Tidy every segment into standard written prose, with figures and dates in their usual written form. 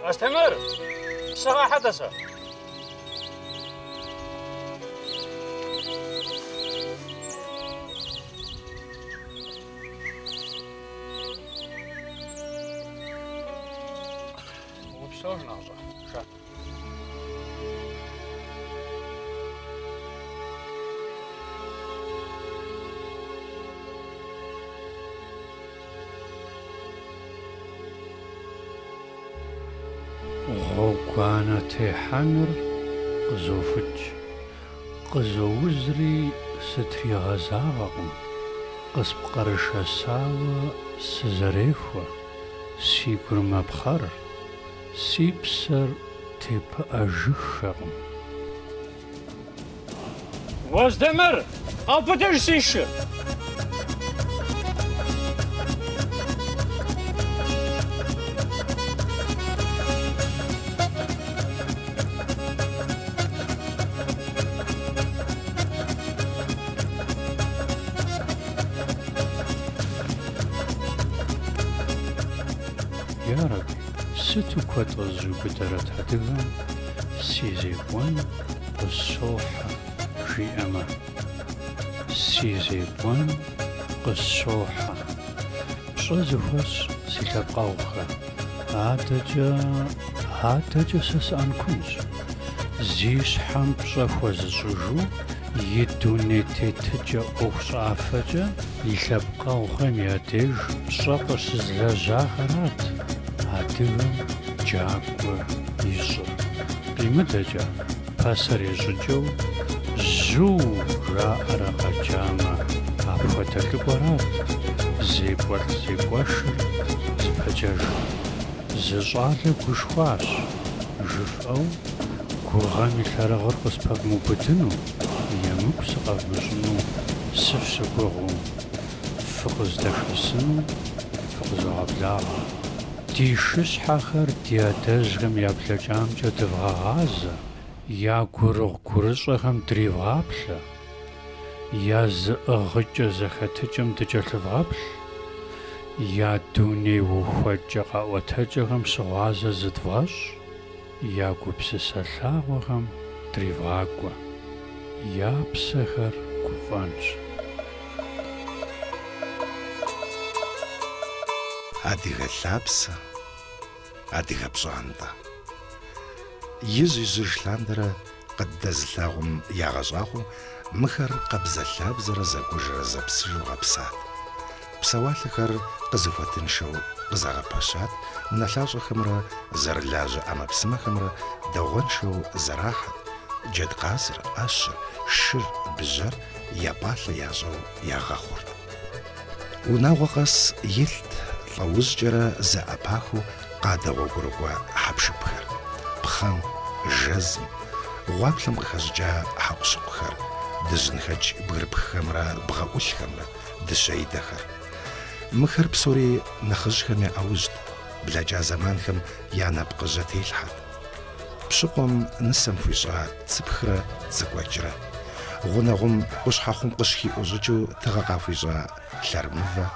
Астемыр, псы къэхьэ, тӏасэ. Упсэу, шынэхъыщӏэ. Шэ. Гъуэгуанэ техьэныр къызофыкӏ. Къызоузри сытригъэзагъэкъым, къыспкърышэсауэ сызэрехуэ, си гур мэпхъэр, си псэр тепыӏэжыххэкъым. Уэздемыр, къэубыдыж си шыр! Ярэби, сыту куэд къызэщӏиубыдэрэт адыгэм си зекӏуэн къысщохьэ, жиӏэмэ. Си зекӏуэн къысщохьэ. Пщӏэ зыхуэсщӏ си лъэпкъэгъухэ, адэкӏэ, адэкӏэ сэ сыӏэнкунщ. Зи щхьэм пщӏэ хуэзыщӏыжу и дуней тетыкӏэ ӏуэхущӏафэкӏэ и лъэпкъэгъухэм я деж пщӏэ къыщызылэжьахэрат адыгэм джакӏуэ ищӏыр. Къимыдэкӏэ, пасэрей щӏыкӏэу жьыу жаӏэрэ къэджамэ, апхуэдэ лӏыкӏуэрат зекӏуэлӏ-зекӏуэшыр зыпэджэжыр. Зы щӏалэ гушхуащ, жыфӏэу, гугъэм и лъэрыгъыр къыспэвмыубыдыну, емыкӏу сыкъэвмыщӏыну сыфщыгугъыу, фыкъыздэшэсыну фыкъызогъэблагъэ. Ди шыщхьэхэр ди адэжьхэм я блэкӏамкӏэ дывгъэгъазэ, я гурыгъу-гурыщӏэхэм дривгъаплъэ, я зыӏыгъыкӏэ-зэхэтыкӏэм дыкӏэлъывгъэплъ, я дуней ухуэкӏэ-къэӏуэтэкӏэхэм щыгъуазэ зыдвгъэщӏ, я гупсысэ лъагъуэхэм дривгъакӏуэ, я псэхэр гуфӏэнщ. Адыгэ лъапсэ, адыгэ пщӏантӏэ. Ижь-ижьыж лъандэрэ къыддэзылъагъум ягъэщӏагъуэу мыхэр къабзэлъабзэрэ зэкӏужрэ зэпсыжу гъэпсат. Псэуалъэхэр къызыхуэтыншэу къызэгъэпэщат, унэлъащӏэхэмрэ зэрылажьэ ӏэмэпсымэхэмрэ дагъуэншэу зэрахьэт, джэдкъазыр, ӏэщыр, шыр, бжьэр я пӏалъэ ящӏэу ягъэхъурт. Унагъуэ къэс илът лӏэужькӏэрэ зэӏэпахыу къадэгъуэгурыкӏуэ хьэпшыпхэр, пхъэм, жэзым, гъуаплъэм къыхэщӏыкӏа хьэкъущыкъухэр, дыжьынхэкӏ бгырыпххэмрэ бгъэӏулъхэмрэ, дыщэидэхэр. Мыхэр псори нэхъыжьхэм я ӏэужьт, блэкӏа зэманхэм я нэпкъыжьэ телъхьэт. Пщыкъуэм нысэм хуищӏа цыпхрэ цыкӏуэкӏрэ. Гъунэгъум къущхьэхъум къыщыхиӏущӏыкӏыу тыгъэ къахуищӏа лъэрмывэ,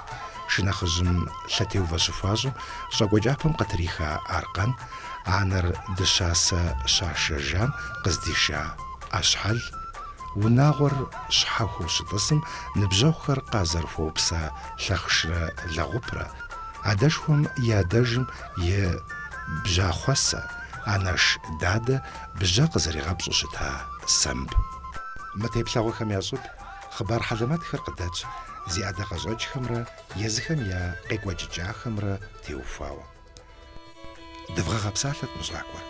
шынэхъыжьым лъэтеувэ щыхуащӏым щӏакӏуэ кӏапэм къытриха аркъэн, анэр дыщасэ щашэжам къыздиша ӏэщхьэл, унагъуэр щхьэхуэу щытӏысым ныбжьэгъухэр къазэрыхуэупса лъэхъшрэ лэгъупрэ, адэшхуэм и адэжым и бжьахъуэсэ, анэш дадэ бжьэ къызэригъэпщӏу щыта сэмб. Мы теплъэгъуэхэм я щӏыб хъыбар хьэлэмэтхэр къыдэтщ зи ӏэдакъэщӏэкӏхэмрэ езыхэм я къекӏуэкӏыкӏахэмрэ теухуауэ. Дывгъэгъэпсалъэт мы щӏакӏуэр.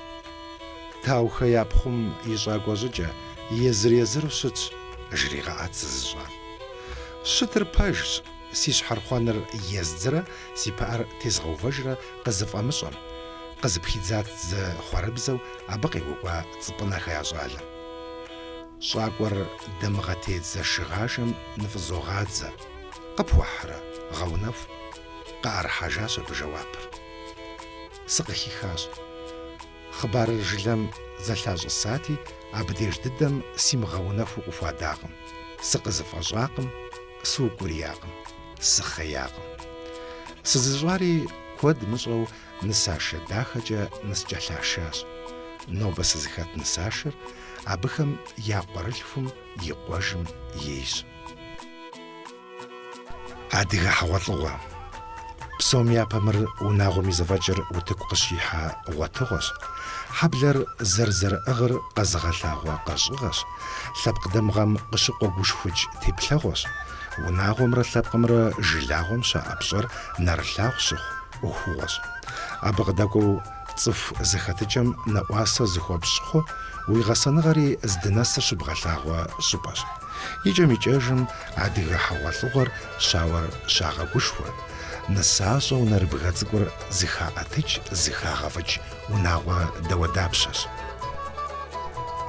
Таухэ я пхъум и щӏакӏуэ щӏыкӏэ езыр-езыру щытщ, жригъэӏат сызыщӏам. Щытыр пэжщ, си щхьэрхъуэныр ездзрэ си пыӏэр тезгъэувэжрэ къызыфӏэмыщӏэм, къызыпхидзат зы хъуэрыбзэу абы къегуэкӏуа Цӏыпӏынэхэ я щӏалэм. Щӏакӏуэр дамыгъэтедзэ шыгъажэм ныфӏызогъадзэ. Къыпхуэхьрэ, гъэунэху? Къыӏэрыхьэжащ абы жэуапыр. Сыкъыхихащ. Хъыбарыр жылэм зэлъащӏысати, абдеж дыдэм симыгъэунэхуу къыхуадакъым. Сыкъызыфӏэщӏакъым, сыукӏуриякъым, сыхъеякъым. Сызыщӏари куэд мыщӏэу нысашэ дахэкӏэ ныскӏэлъашащ. Нобэ сызыхэт нысашэр абыхэм я къуэрылъхум и къуэжым ейщ. Адыгэ хьэгъуэлӏыгъуэ. Псом япэ мыр унагъуэм и зэфӏэкӏыр утыку къыщихьэ гъуэтыгъуэщ. Хьэблэр зэрызэрыӏыгъыр къэзыгъэлъагъуэ къэщӏыгъэщ, лъэпкъ дамыгъэм къыщыкъуэгушхукӏ теплъэгъуэщ, унагъуэмрэ лъэпкъымрэ жылагъуэм щаӏэ пщӏэр нэрылъагъу щыхъу ӏуэхугъуэщ. Абы къыдэкӏуэу цӏыху зэхэтыкӏэм нэӏуасэ зыхуэпщӏ хъу уи гъэсэныгъэри здынэсыр щыбгъэлъагъуэ щӏыпӏэщ. Икӏэм-икӏэжым адыгэ хьэгъуэлӏыгъуэр щауэр щагъэгушхуэ, нысащӏэу нэрыбгэ цӏыкӏур зыхаӏэтыкӏ, зыхагъэфӏыкӏ унагъуэ дауэдапщэщ.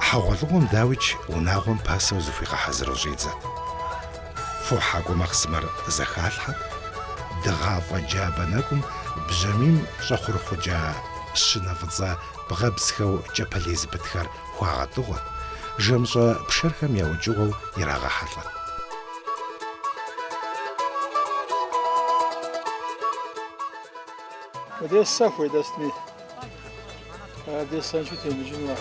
Хьэгъуэлӏыгъуэм, дауикӏ, унагъуэм пасэу зыхуигъэхьэзыру щӏидзэт. Фохьэкӏуэ махъсымэр зэхалъхьэт, дыгъафӏэ джабэ нэкӏум бжьамийм щӏэхъурыхъукӏа щынэ фӏыцӏэ бгъэбзхэу кӏапэлей зыпытхэр хуагъэтӏыгъуэт, жэмыщӏэ пшэрхэм я укӏыгъуэу ирагъэхьэлӏэт. Мыдей сэ хуей дэстми, абдей сэншэу темыкӏыну.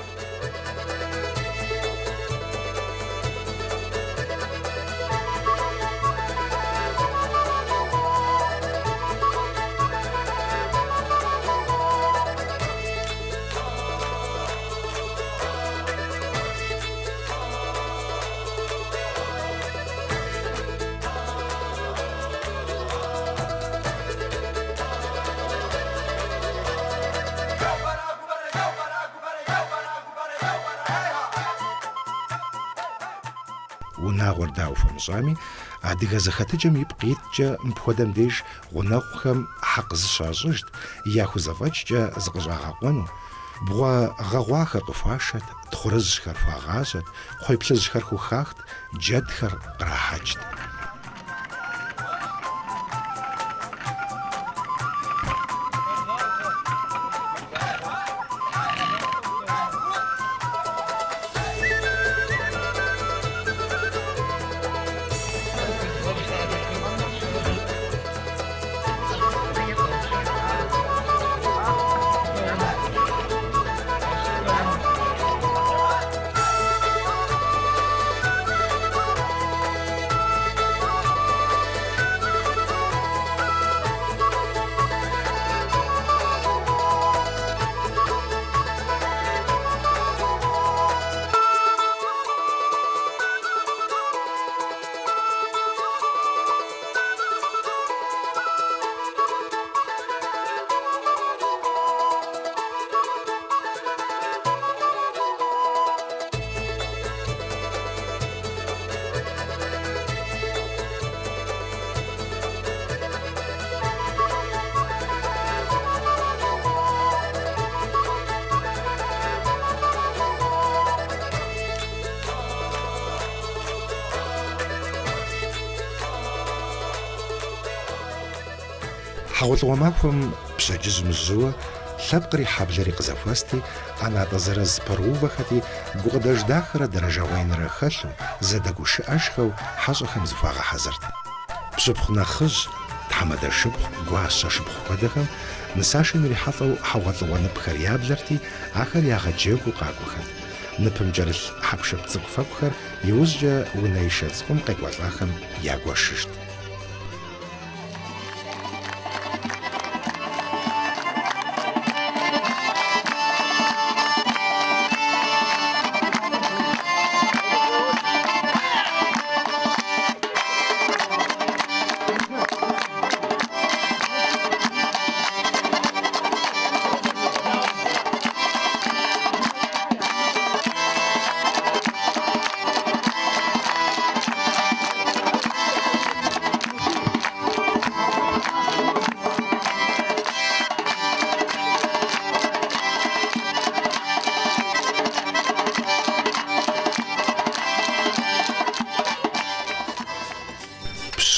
Унагъуэр дауэ хуэмыщӏами, адыгэ зэхэтыкӏэм ипкъ иткӏэ мыпхуэдэм деж гъунэгъухэм хьэкъ зыщащӏыжт, яхузэфӏэкӏкӏэ зыкъыщӏагъэкъуэну, бгъуэ гъэгъуахэр къыхуашэт, тхъурыжьхэр хуагъажьэт, кхъуейплъыжьхэр хухахт, джэдхэр кърахьэкӏт. Хьэгъуэлӏыгъуэ махуэм пщэдджыжьым жьыуэ лъэпкъри хьэблэри къызэхуэсти, ӏэнатӏэ зырыз пэрыувэхэти, гукъыдэж дахэрэ дэрэжэгъуэ инрэ хэлъу, зэдэгушыӏэжхэу хьэщӏэхэм зыхуагъэхьэзырт. Пщыпхъу нэхъыжь, тхьэмадэ шыпхъу, гуащэ шыпхъу хуэдэхэм нысашэм ирихьэлӏэу хьэгъуэлӏыгъуэ ныпхэр яблэрти, ахэр ягъэджэгуу къакӏуэхэт. Ныпым кӏэрылъ хьэпшып цӏыкӏу-фэкӏухэр иужькӏэ унэишэ цӏыкӏум къекӏуэлӏахэм ягуэшыжт.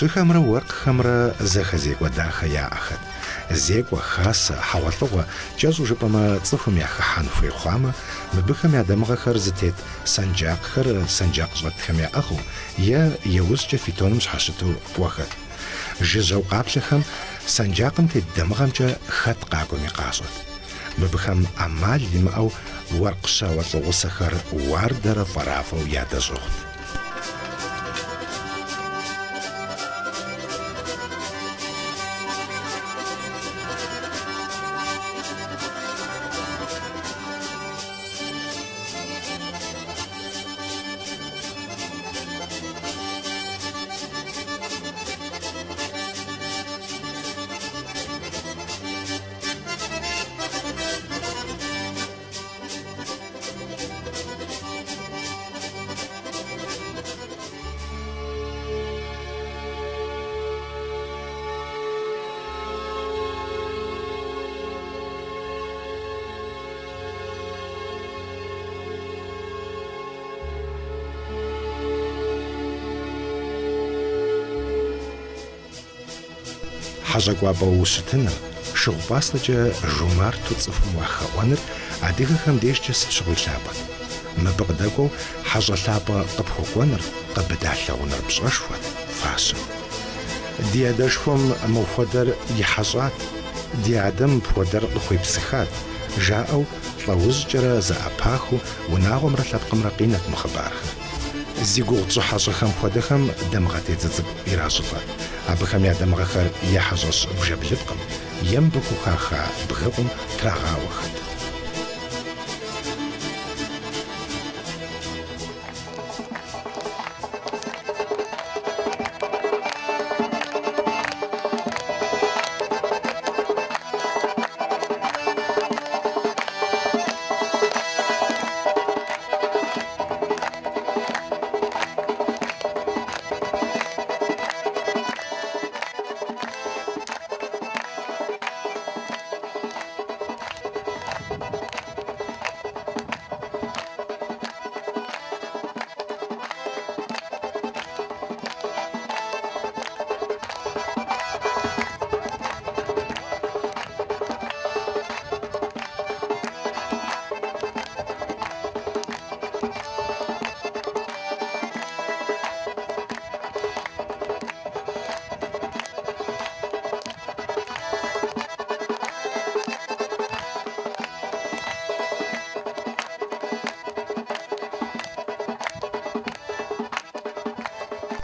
Пщыхэмрэ уэркъхэмрэ зэхэзекӏуэ дахэ яӏэхэт. Зекӏуэ, хасэ, хьэгъуэлӏыгъуэ, кӏэщӏу жыпӏэмэ, цӏыхум яхыхьэн хуей хъуамэ, мыбыхэм я дамыгъэхэр зытет сэнджакъхэр сэнджакъщӏэтхэм яӏыгъыу е иужькӏэ фитоным щхьэщыту кӏуэхэт. Жыжьэу къаплъэхэм Сэнджакъым тет дамыгъэмкӏэ хэт къакӏуэми къащӏэт. Мыбыхэм ӏэмал имыӏэу уэркъ щауэ лӏыгъусэхэр уардэрэ фӏэрафӏэу ядэщӏыгъут. Хьэщӏэ кӏуапӏэу ущытыныр, шыгъу-пӏастэкӏэ жумарту цӏыхум уахэӏуэныр адыгэхэм дежкӏэ сыт щыгъуи лъапӏэт. Мыбы къыдэкӏуэу хьэщӏэ лъапӏэ къыпхуэкӏуэныр, къыбдалъэгъуныр пщӏэшхуэт, фащэт. Ди адэшхуэм мыпхуэдэр и хьэщӏат, ди адэм мыпхуэдэр къыхуепсыхат, жаӏэу лӏэужькӏэрэ зэӏэпахыу унагъуэмрэ лъэпкъымрэ къинэт мы хъыбархэр. Зи гугъу тщӏы хьэщӏэхэм хуэдэхэм дамыгъэтедзэ цӏыкӏу иращӏылӏэт. Абыхэм я дамыгъэхэр е хьэщӏэщ бжэблыпкъым, е мыбы хухаха бгыкъум трагъауэхэт.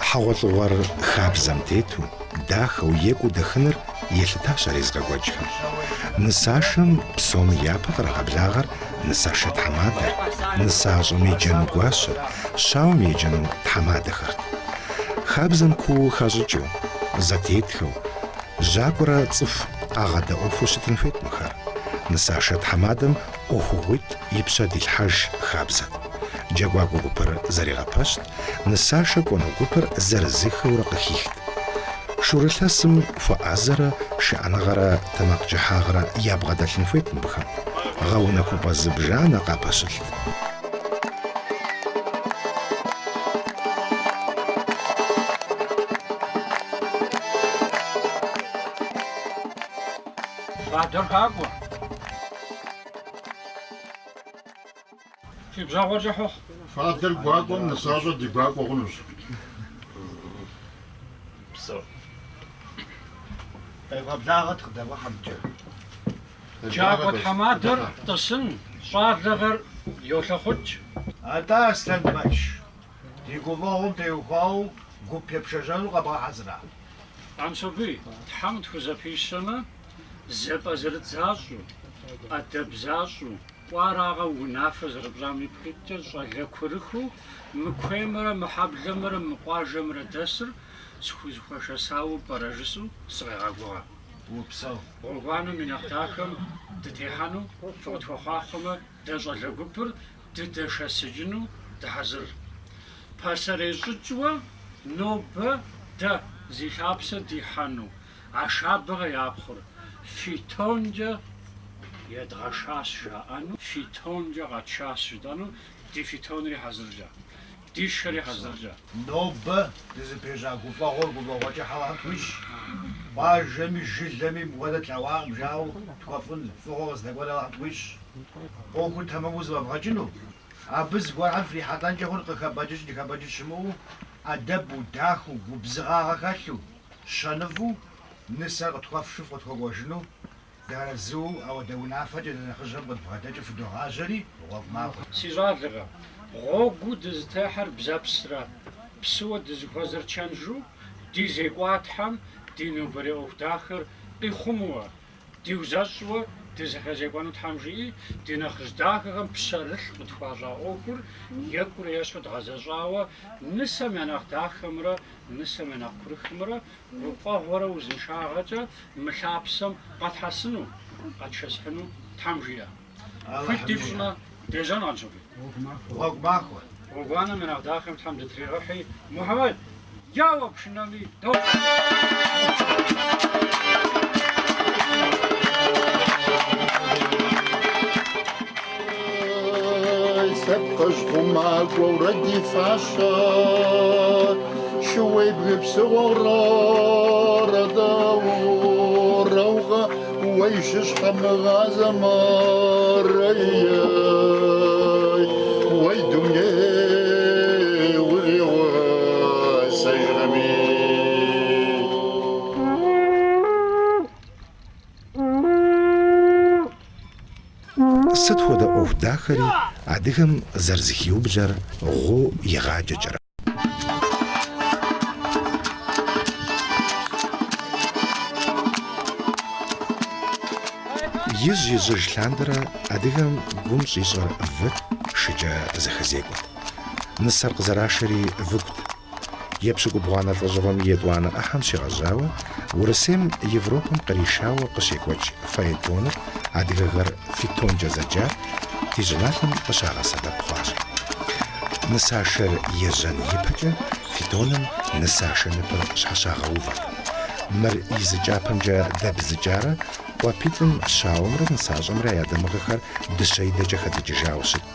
Хьэгъуэлӏыгъуэр хабзэм тету, дахэу, екӏуу дэхыныр елъытащ ар езыгъэкӏуэкӏхэм. Нысашэм псом япэ кърагъэблагъэр нысашэ тхьэмадэр, нысащӏэм еджэну гуащэр, щауэм еджэну тхьэмадэхэрт. Хабзэм куу хащӏыкӏыу, зэтетхэу, жьакӏуэрэ цӏыху къагъэдэӏуэфу щытын хуейт мыхэр. Нысашэ тхьэмадэм ӏуэхугъуитӏ и пщэ дилъхьэж хабзэт. Джэгуакӏуэ гупыр зэригъэпэщт, нысашэ кӏуэну гупыр зырызыххэурэ къыхихт. Шурылъэсым хуэӏэзэрэ шыӏэныгъэрэ тэмакъкӏыхьагърэ ябгъэдэлъын хуейт мыбыхэм. Гъэунэхупӏэ зыбжанэ къапэщылът. Фадэр хакӏуэ. Фи бжьэгъуэр кӏыхь ухъу. Фадэр гуакӏуэм нысащӏэр ди гуакӏуэ хъунущ. Псэу. Къевгъэблагъэт къыдэгъыхьэ мыкӏэ. Джакӏуэ тхьэмадэр тӏысын, щӏалэхэр йолъэхъукӏ. Атӏэ, Аслъэнбэч, ди гуфӏэгъуэм теухуауэ гуп епшэжьэну къэбгъэхьэзыра? Къамсобий, Тхьэм тхузэпищэмэ, зэпӏэзэрыт защӏэу, ӏэдэб защӏэу, кӏуаракъэ унафэ зэрыпщӏам ипкъ иткӏэ щӏалэ курыхыу мы куеймрэ мы хьэблэмрэ мы къуажэмрэ дэсыр схузэхуэшэсауэ пӏэрэ жысӏэу сыкъегъэгугъэ. Упсэу. Гъуэгуанэм и нэхъ дахэм дытехьэну фыкъытхуэхъуахъуэмэ, дэ щӏалэ гупыр дыдэшэсыкӏыну дыхьэзыр. Пасэрей щӏыкӏыуэ нобэ дэ зи лъапсэ дихьэну Ашабэхэ я пхъур фитонкӏэ едгъэшащ жаӏэну, фитонкӏэ къэтшащ жытӏэну, ди фитонри хьэзыркӏэ, ди шэри хьэзыркӏэ. Нобэ дызыпежьа гуфӏэгъуэр гуфӏэгъуэ кӏыхь Алыхьым тхуищӏ. Къуажэми жылэми мыпхуэдэ тлъэгъуакъым жаӏэу тхуэфӏын, фӏыгъуэ къыздэкӏуэн Алыхьым тхуищӏ. ӏуэхур тэмэму зэфӏэвгъэкӏыну, абы зыгуэрхэм фрихьэлӏэнкӏэ хъун къыхэбэкӏыкӏ ныхэбэкӏыкӏ щымыӏэу, ӏэдэбу, дахэу, губзыгъагъэ хэлъу, щэныфӏу. Нысэр къытхуэфшу фыкъытхуэкӏуэжыну дыарэзыуэ, ауэдэ унафэкӏэ дэ нэхъыжьхэм къыдбгъэдэкӏыу фыдогъажьэри, гъуэгу махуэ. Си щӏалэхэ, гъуэгуу дызытехьэр бзэпсрэ, псыуэ дызыхуэзэр чэнжу, ди зекӏуатхьэм ди нобэрей ӏуэху дахэр къихъумэуэ, диузэщӏуэ дызэхэзекӏуэну Тхьэм жиӏи, ди нэхъыжь дахэхэм пщэрылъ къытхуащӏа ӏуэхур екӏурэ ещхьу дгъэзэщӏауэ, нысэм я нэхъ дахэмрэ нысэм я нэхъ курыхымрэ гуфӏэгъуэрэ узыншагъэкӏэ мы лъапсэм къэтхьэсыну, къэтшэсыхьыну Тхьэм жиӏэ. Хуит дипщӏмэ, дежьэн Къанщобий. Гъуэгу махуэ. Гъуэгуанэм я нэхъ дахэм Тхьэм дытригъэхьи, Мухьэмэд, еуэ пшынэми докӏ! Лъэпкъыжь хъумакӏуэурэ ди фащэ, Шууей бгы псыгъуэурэ рэдэурэугъэ, Уей шыщхьэмыгъазэмэ, ей, Уей дуней уригъусэжрэми. Сыт хуэдэ ӏуэху дахэри адыгэм зэрызэхиублэр гъуо игъаджэкӏэрэ. Ижь-ижьыж лъандэрэ адыгэм гум щӏищӏэр выт, шыкӏэ зэхэзекӏуэт. Нысэр къызэрашэри выгут. Епщыкӏубгъуанэ лӏэщӏыгъуэм и етӏуанэ ӏыхьэм щегъэжьауэ, Урысейм Европэм къришауэ къыщекӏуэкӏ фаэтоныр, адыгэхэр фитонкӏэ зэджар, ди щӏыналъэм къыщагъэсэбэп хъуащ. Нысашэр ежьэн ипэкӏэ фитоным нысашэ ныпыр щхьэщагъэувэрт. Мыр и зы кӏапэмкӏэ дэбзыкӏарэ къуапитӏым щауэмрэ нысащӏэмрэ я дамыгъэхэр дыщэидэкӏэ хэдыкӏыжауэ щытт.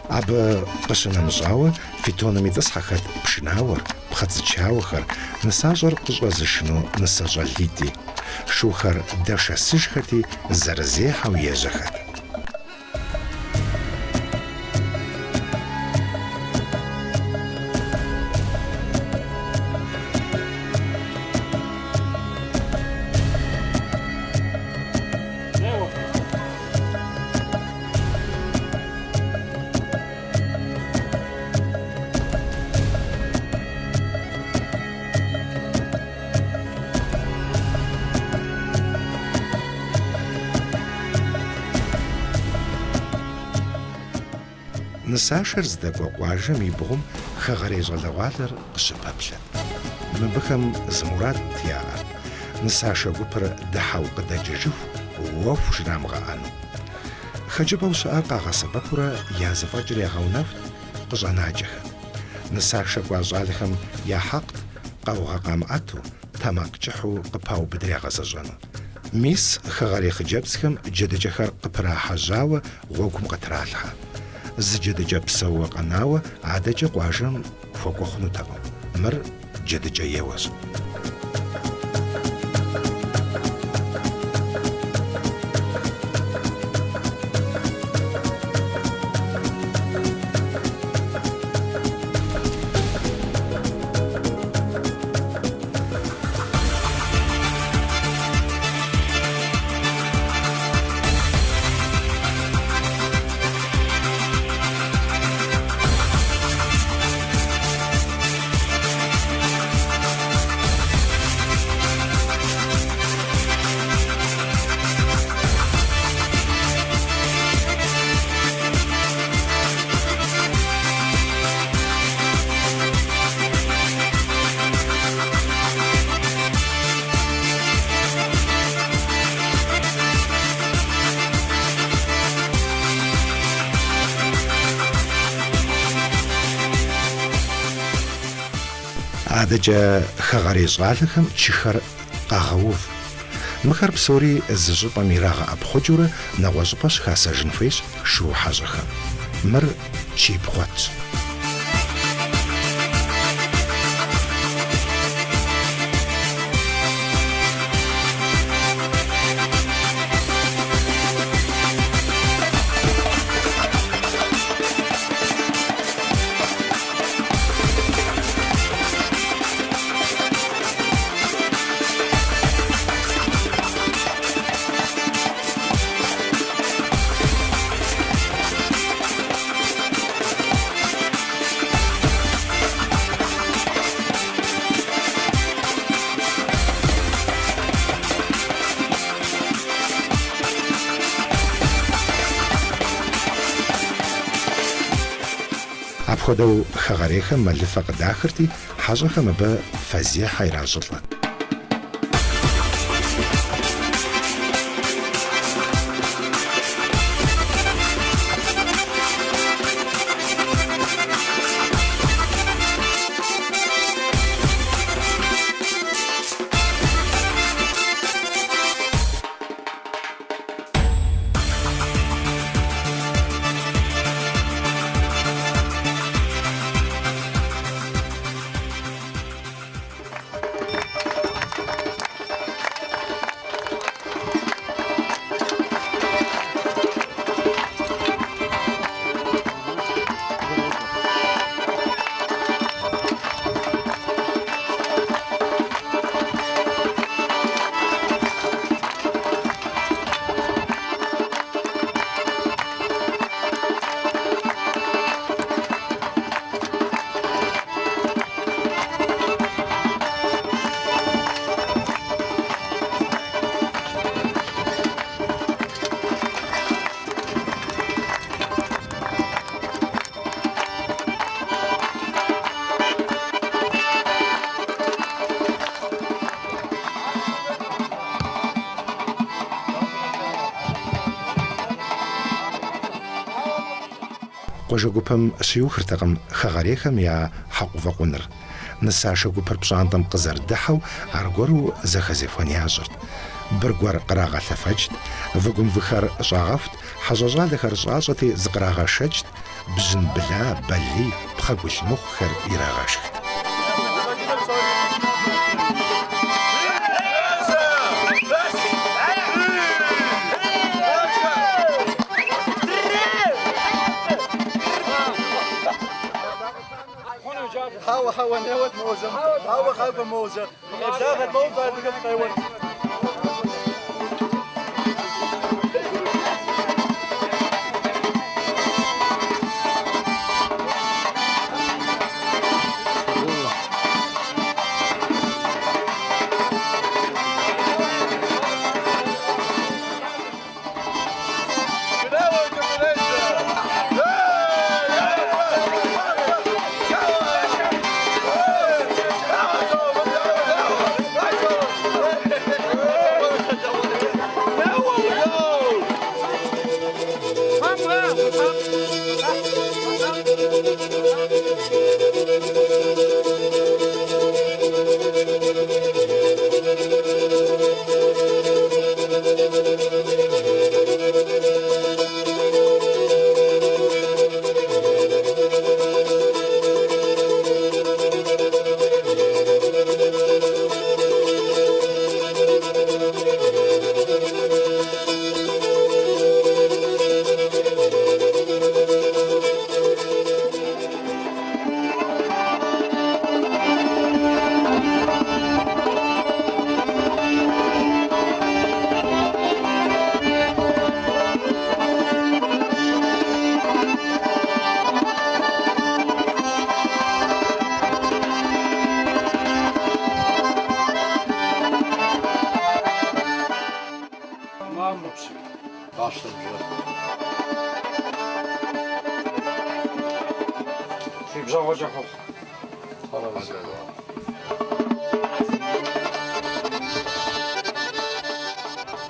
Абы къыщынэмыщӏауэ, фитоным итӏысхьэхэт пшынауэр, пхъэцӏычауэхэр, нысащӏэр къыщӏэзышыну нысэ щӏалитӏи. Шухэр дэшэсыжхэти, зэрызехьэу ежьэхэт. Нысашэр здэкӏуэ къуажэм и бгъум хэгъэрей щӏалэгъуалэр къыщыпэплъэт. Мыбыхэм зы мурадт яӏэр, нысашэ гупыр дыхьэу къыдэкӏыжыху уэху жрамыгъэӏэну. Хэкӏыпӏэу щыӏэр къагъэсэбэпурэ я зэфӏэкӏыр ягъэунэхут, къыщӏэнакӏэхэт. Нысашэ кӏуа щӏалэхэм я хьэкът къаугъэ къамыӏэту, тэмакъкӏыхьу къыпаубыдыр ягъэзэщӏэну. Мис хэгъэрей хъыджэбзхэм джэдыкӏэхэр къыпрахьэжьауэ гъуэгум къытралъхьэ. Зы джэдыкӏэ псэууэ къэнауэ адэкӏэ къуажэм хуэкӏуэ хъунутэкъым. Мыр джэдыкӏэ еуэщ. Адэкӏэ хэгъэрей щӏалэхэм чыхэр къагъэув. Мыхэр псори зы щӏыпӏэм ирагъэӏэпхъукӏыурэ нэгъуэщӏыпӏэ щыхасэжын хуейщ шу хьэщӏэхэм. Мыр чийпхъуэтщ. Апхуэдэу хэгъэрейхэм мэлыфэ къыдахырти, хьэщӏэхэм абы фэзехьэ иращӏылӏэрт. Къуажэ гупэм щиухыртэкъым хэгъэрейхэм я хьэкъувэкъуныр. Нысашэ гупыр пщӏантӏэм къызэрыдыхьэу аргуэру зэхэзехуэн ящӏырт. Быргуэр кърагъэлъэфэкӏт, выгум выхэр щӏагъэхут, хьэщӏэ щӏалэхэр щӏащӏэти зыкърагъэшэкӏт, бжьын была, балий, пхъэгулъ мыхъухэр ирагъэшхт.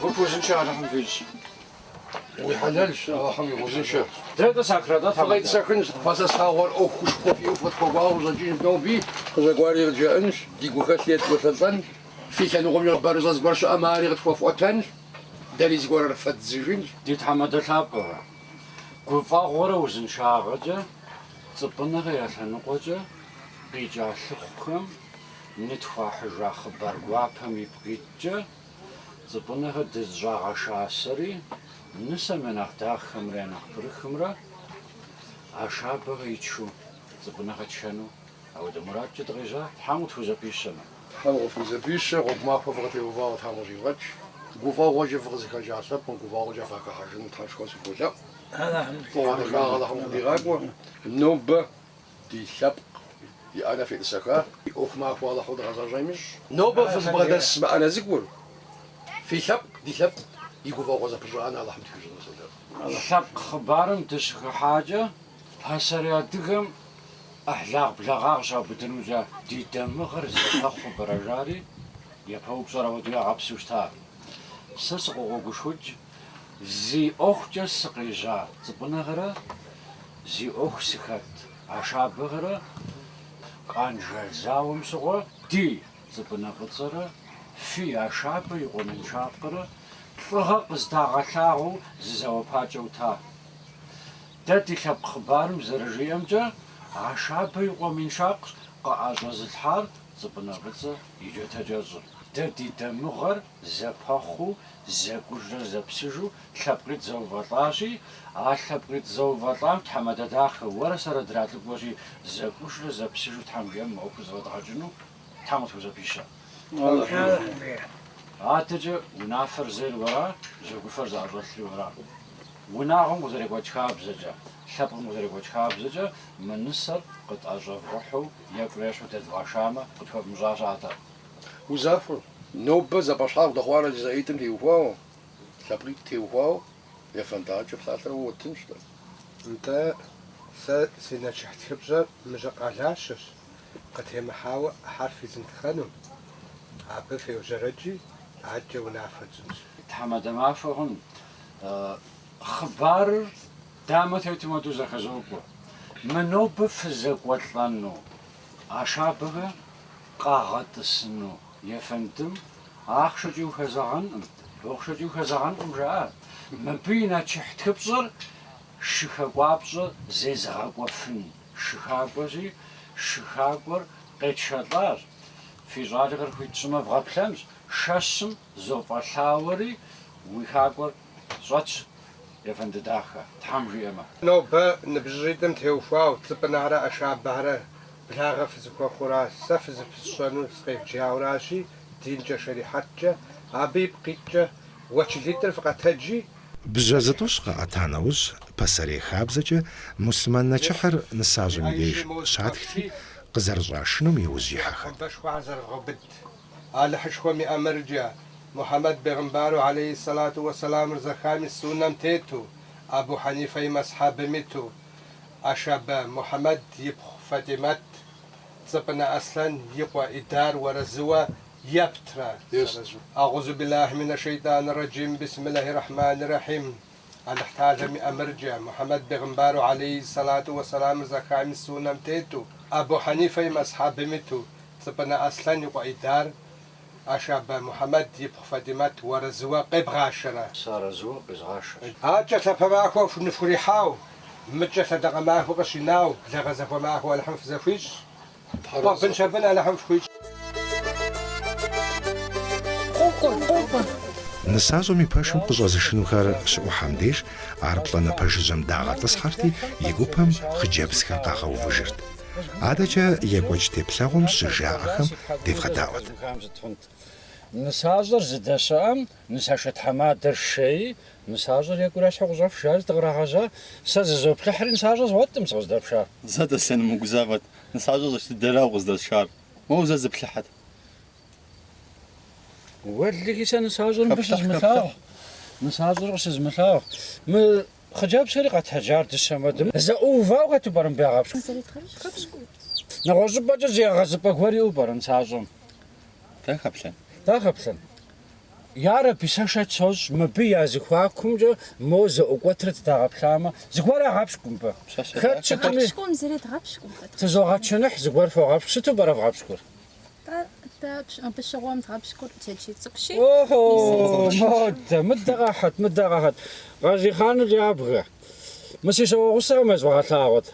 Гуп узыншэ Алыхьым фищӏ. Уи хьэлэлщ, Алыхьым и узыншэ. Дэ сахрэ, дэ Фыкъетӏысэхынщ, фэзэслъагъуэр ӏуэхушхуэ фиӏэу фыкъытхуэкӏуауэ къыщӏэкӏынщ ноби, къызэкӏуари къыджаӏэнщ, ди гухэлъ едгъуэлӏэлӏэнщ, фи лъэныкъуэмкӏэ хъыбарыщӏэ зыгуэр щыӏэмэ, ари къытхуэфӏуэтэнщ, дэри зыгуэрыр фэддзыжынщ. Ди тхьэмадэ лъапӏэхэ, гуфӏэгъуэрэ узыншагъэкӏэ, Цӏыпӏынэхэ я лъэныкъуэкӏэ къикӏа лъыхъухэм нытхуахьыжа хъыбар гуапэм ипкъ иткӏэ, Цӏыпӏынэхэ дызыщӏагъэшасэри, нысэм я нэхъ дахэмрэ я нэхъ пырыхымрэ Ашабэхэ итшу Цӏыпӏынэхэ тшэну апхуэдэ мурадкӏэ дыкъежьа, Тхьэм къытхузэпищэмэ. Тхьэм къыфхузэпищэ, гъуэгу махуэ фыкъытеувауэ Тхьэм къыщӏигъэкӏ. Гуфӏэгъуэкӏэ фыкъызыхэкӏа лъэпкъым гуфӏэгъуэкӏэ фахыхьэжыну Тхьэшхуэ сыхуолъэӏу. Фӏыгъуэ дахагъэ Алыхьым къыдигъакӏуэ. Нобэ ди лъэпкъ и ӏэнэ фетӏысэха, ди ӏуэху махуэ Алыхьу дгъэзащӏэм ищӏ. Нобэ фызыбгъэдэс мы ӏэнэ цӏыкӏур, фи лъэпкъ, ди лъэпкъ и гуфӏэгъуэ зэпыщӏа ӏэнэ Алыхьым тхуищӏыну солъэӏу. Лъэпкъ хъыбарым дыщыхыхьакӏэ, пасэрей адыгэм. ӏыхьлагъ-благъагъ щаубыдынукӏэ ди дамыгъэр зэпэхъуу пӏэрэ жари, япэ упщӏэр ауэдэу ягъэпсу щыта. Сэ сыкъыкъуэгушхукӏ, зи ӏуэхукӏэ сыкъежьа Цӏыпӏынэхэрэ зи ӏуэху сыхэт Ашабэхэрэ Къанжал зауэм щыгъуэ ди Цӏыпӏынэ Фӏыцӏэрэ фи Ашабэ и къуэ Миншакърэ лӏыгъэ къыздагъэлъагъуэу зы зауэпакӏэ ӏута. Дэ ди лъэпкъ хъыбарым зэрыжиӏэмкӏэ, Ашабэ и къуэ Миншакъщ къыӏэщӏэзылъхьар Цӏыпӏынэ Фӏыцӏэ и джатэкӏэщӏыр. Дэ ди дамыгъэр зэпэхъуу, зэкӏужрэ зэпсыжу лъэпкъитӏ зэувэлӏащи, а лъэпкъитӏ зэувэлӏам тхьэмадэ дахэ уэрэ сэрэ дралӏыкӏуэщи, зэкӏужрэ зэпсыжу Тхьэм жиӏэм мы ӏуэхур зэфӏэдгъэкӏыну Тхьэм къытхузэпищэ. Адэкӏэ унафэр зейр уэра, жьэгуфэр зыӏэщӏэлъри уэра. Унагъуэм къызэрекӏуэкӏ хабзэкӏэ, лъэпкъым къызэрекӏуэкӏ хабзэкӏэ мы нысэр къытӏэщӏэвгъыхьу екӏурэ ещхьу дэдвгъэшамэ, къытхуэвмыщӏа щыӏэтэкъым. Узахуэ, нобэ зэпӏэщхьагъ дыхъуарэ жызаӏитӏым теухуауэ, лъэпкъитӏ теухуауэ, ефэндыгъэкӏэ псалъэр уэ уэттынщ дэ. Нтӏэ, сэ си нэчыхь тхыпщӏэр Мыжьыкъ Алащэщ, къытемыхьауэ хьэрф измытхъэну, абы феужьэрэкӏи, адэкӏэ унафэ тщӏынщ. Тхьэмадэ махуэ хъун, Хъыбарыр дамэ тетым хуэдэу зэхэзокӏуэ. Мы нобэ фызэкӏуэлӏэну Ашабэхэ къагъэтӏысыну ефэндым ахъшэкӏи ухэзэгъэнкъым, бохъшэкӏи ухэзэгъэнкъым жаӏэ. Мыбы и нэчыхь тхыпщӏэр шыхэкӏуапщӏэ зезыгъэкӏуэфын шыхакӏуэщи, шыхакӏуэр къетшэлӏащ. Фи щӏалэхэр хуит тщӏымэ вгъэплъэнщ, шэщым зофӏэлъауэри уи хакӏуэр щӏэтщ, ефэнды дахэ, Тхьэм жиӏэмэ. Нобэ ныбжьыщӏитӏым теухуауэ Цӏыпӏынэхэрэ Ашабэхэрэ благъэ фызыхуэхъуращ, сэ фызыпысщӏэну сыкъевджауращи, динкӏэ, шэрихьэткӏэ, абы ипкъ иткӏэ уэчылитӏыр фыкъэтэджи, Бжьэ зытӏущ къаӏэта нэужь, пасэрей хабзэкӏэ муслъымэн нэчыхьыр нысащӏэм и деж щатхти, къызэрыщӏашынум и ужь ихьэхэт. Алыхьышхуэм и ӏэмыркӏэ, Мухьэмэд бегъымбару алейхи сэлату уэсэламыр зэхам и суннэм тету, Абу Хьэнифэ и мэсхьэбым иту, Ашабэ Мухьэмэд ипхъу Фатӏимэт, Цӏыпӏынэ Аслъэн и къуэ Идар уарэзыуэ ептрэ? Агъузу биллахьи минэ шейтӏани рэджим, бисмиллахьи рэхьмани рэхьим. Алыхьталэм и ӏэмыркӏэ, Мухьэмэд бегъымбару алейхи сэлату уэсэламыр зэхам и суннэм тету, Абу Хьэнифэ и мэсхьэбым иту, Цӏыпӏынэ Аслъэн и къуэ Идар, Ашабэ Мухьэмэд ипхъу Фатӏимэт уарэзыуэ къебгъашэрэ? Сыарэзыуэ къезгъашэщ. Адэкӏэ лъапэ махуэ ныфхурихьау, мыдкӏэ лъэдакъэ махуэ къыщинау, благъэ зэхуэмахуэ Алыхьым фызэхуищӏ. Къуэ бын щэбын Алыхьым фхуищӏ. Къокӏуэ, къокӏуэ. Нысащӏэм и пэшым къыщӏэзышынухэр щыӏухьэм деж, ар плӏанэпэ жыжьэм дагъэтӏысхьэрти, и гупэм хъыджэбзхэр къагъэувыжырт. Адэкӏэ екӏуэкӏ теплъэгъуэм щыжаӏэхэм девгъэдаӏуэт. Нысащӏэр зыдэщыӏэм нысашэ тхьэмадэр шэи, нысащӏэр екӏурэ ещхьу къыщӏэфш, жари дыкърагъэжьа. Сэ зызоплъыхьри нысащӏэ згъуэткъым сыкъыздэпшар. Зэт, Аслъэн, умыгузавэт, нысащӏэр щӏэс дыдэра укъыздэсшар. Моуэ зэ зыплъыхьыт. Уэлэхьи, сэ нысащӏэр мыбы щызмылъагъу. Нысащӏэр къыщызмылъагъу. Мы Хъыджэбзхэри къэтэджар дыщэм хуэдэу. Зэӏуувауэ хэту пӏэрэ мыбы ягъэпщкӏур? Нэгъуэщӏыпӏэкӏэ зы егъэзыпӏэ гуэр иӏэу пӏэрэ нысащӏэм? Дэ хэплъэн. Дэ хэплъэн. Ярэби, сэ шэч сощӏ, мыбы я зэхуакумкӏэ мо зэӏукӏуэтрэ дыдагъэплъамэ, зыгуэр ягъэпщкӏу мыбы. Хэт щытми, тызогъэчыныхь, зыгуэр фогъэпщкӏу. Сыту пӏэрэ вгъэпщкӏур? Дэ абы щыгъуэм дгъэпщкӏур джэджьей цӏыкӏущи. Охо, модэ, мыдэ къэхьэт, мыдэ къэхьэт. Къазихъаныр ябгэ. Мы си щауэгъусэхэм езвгъэлъагъут.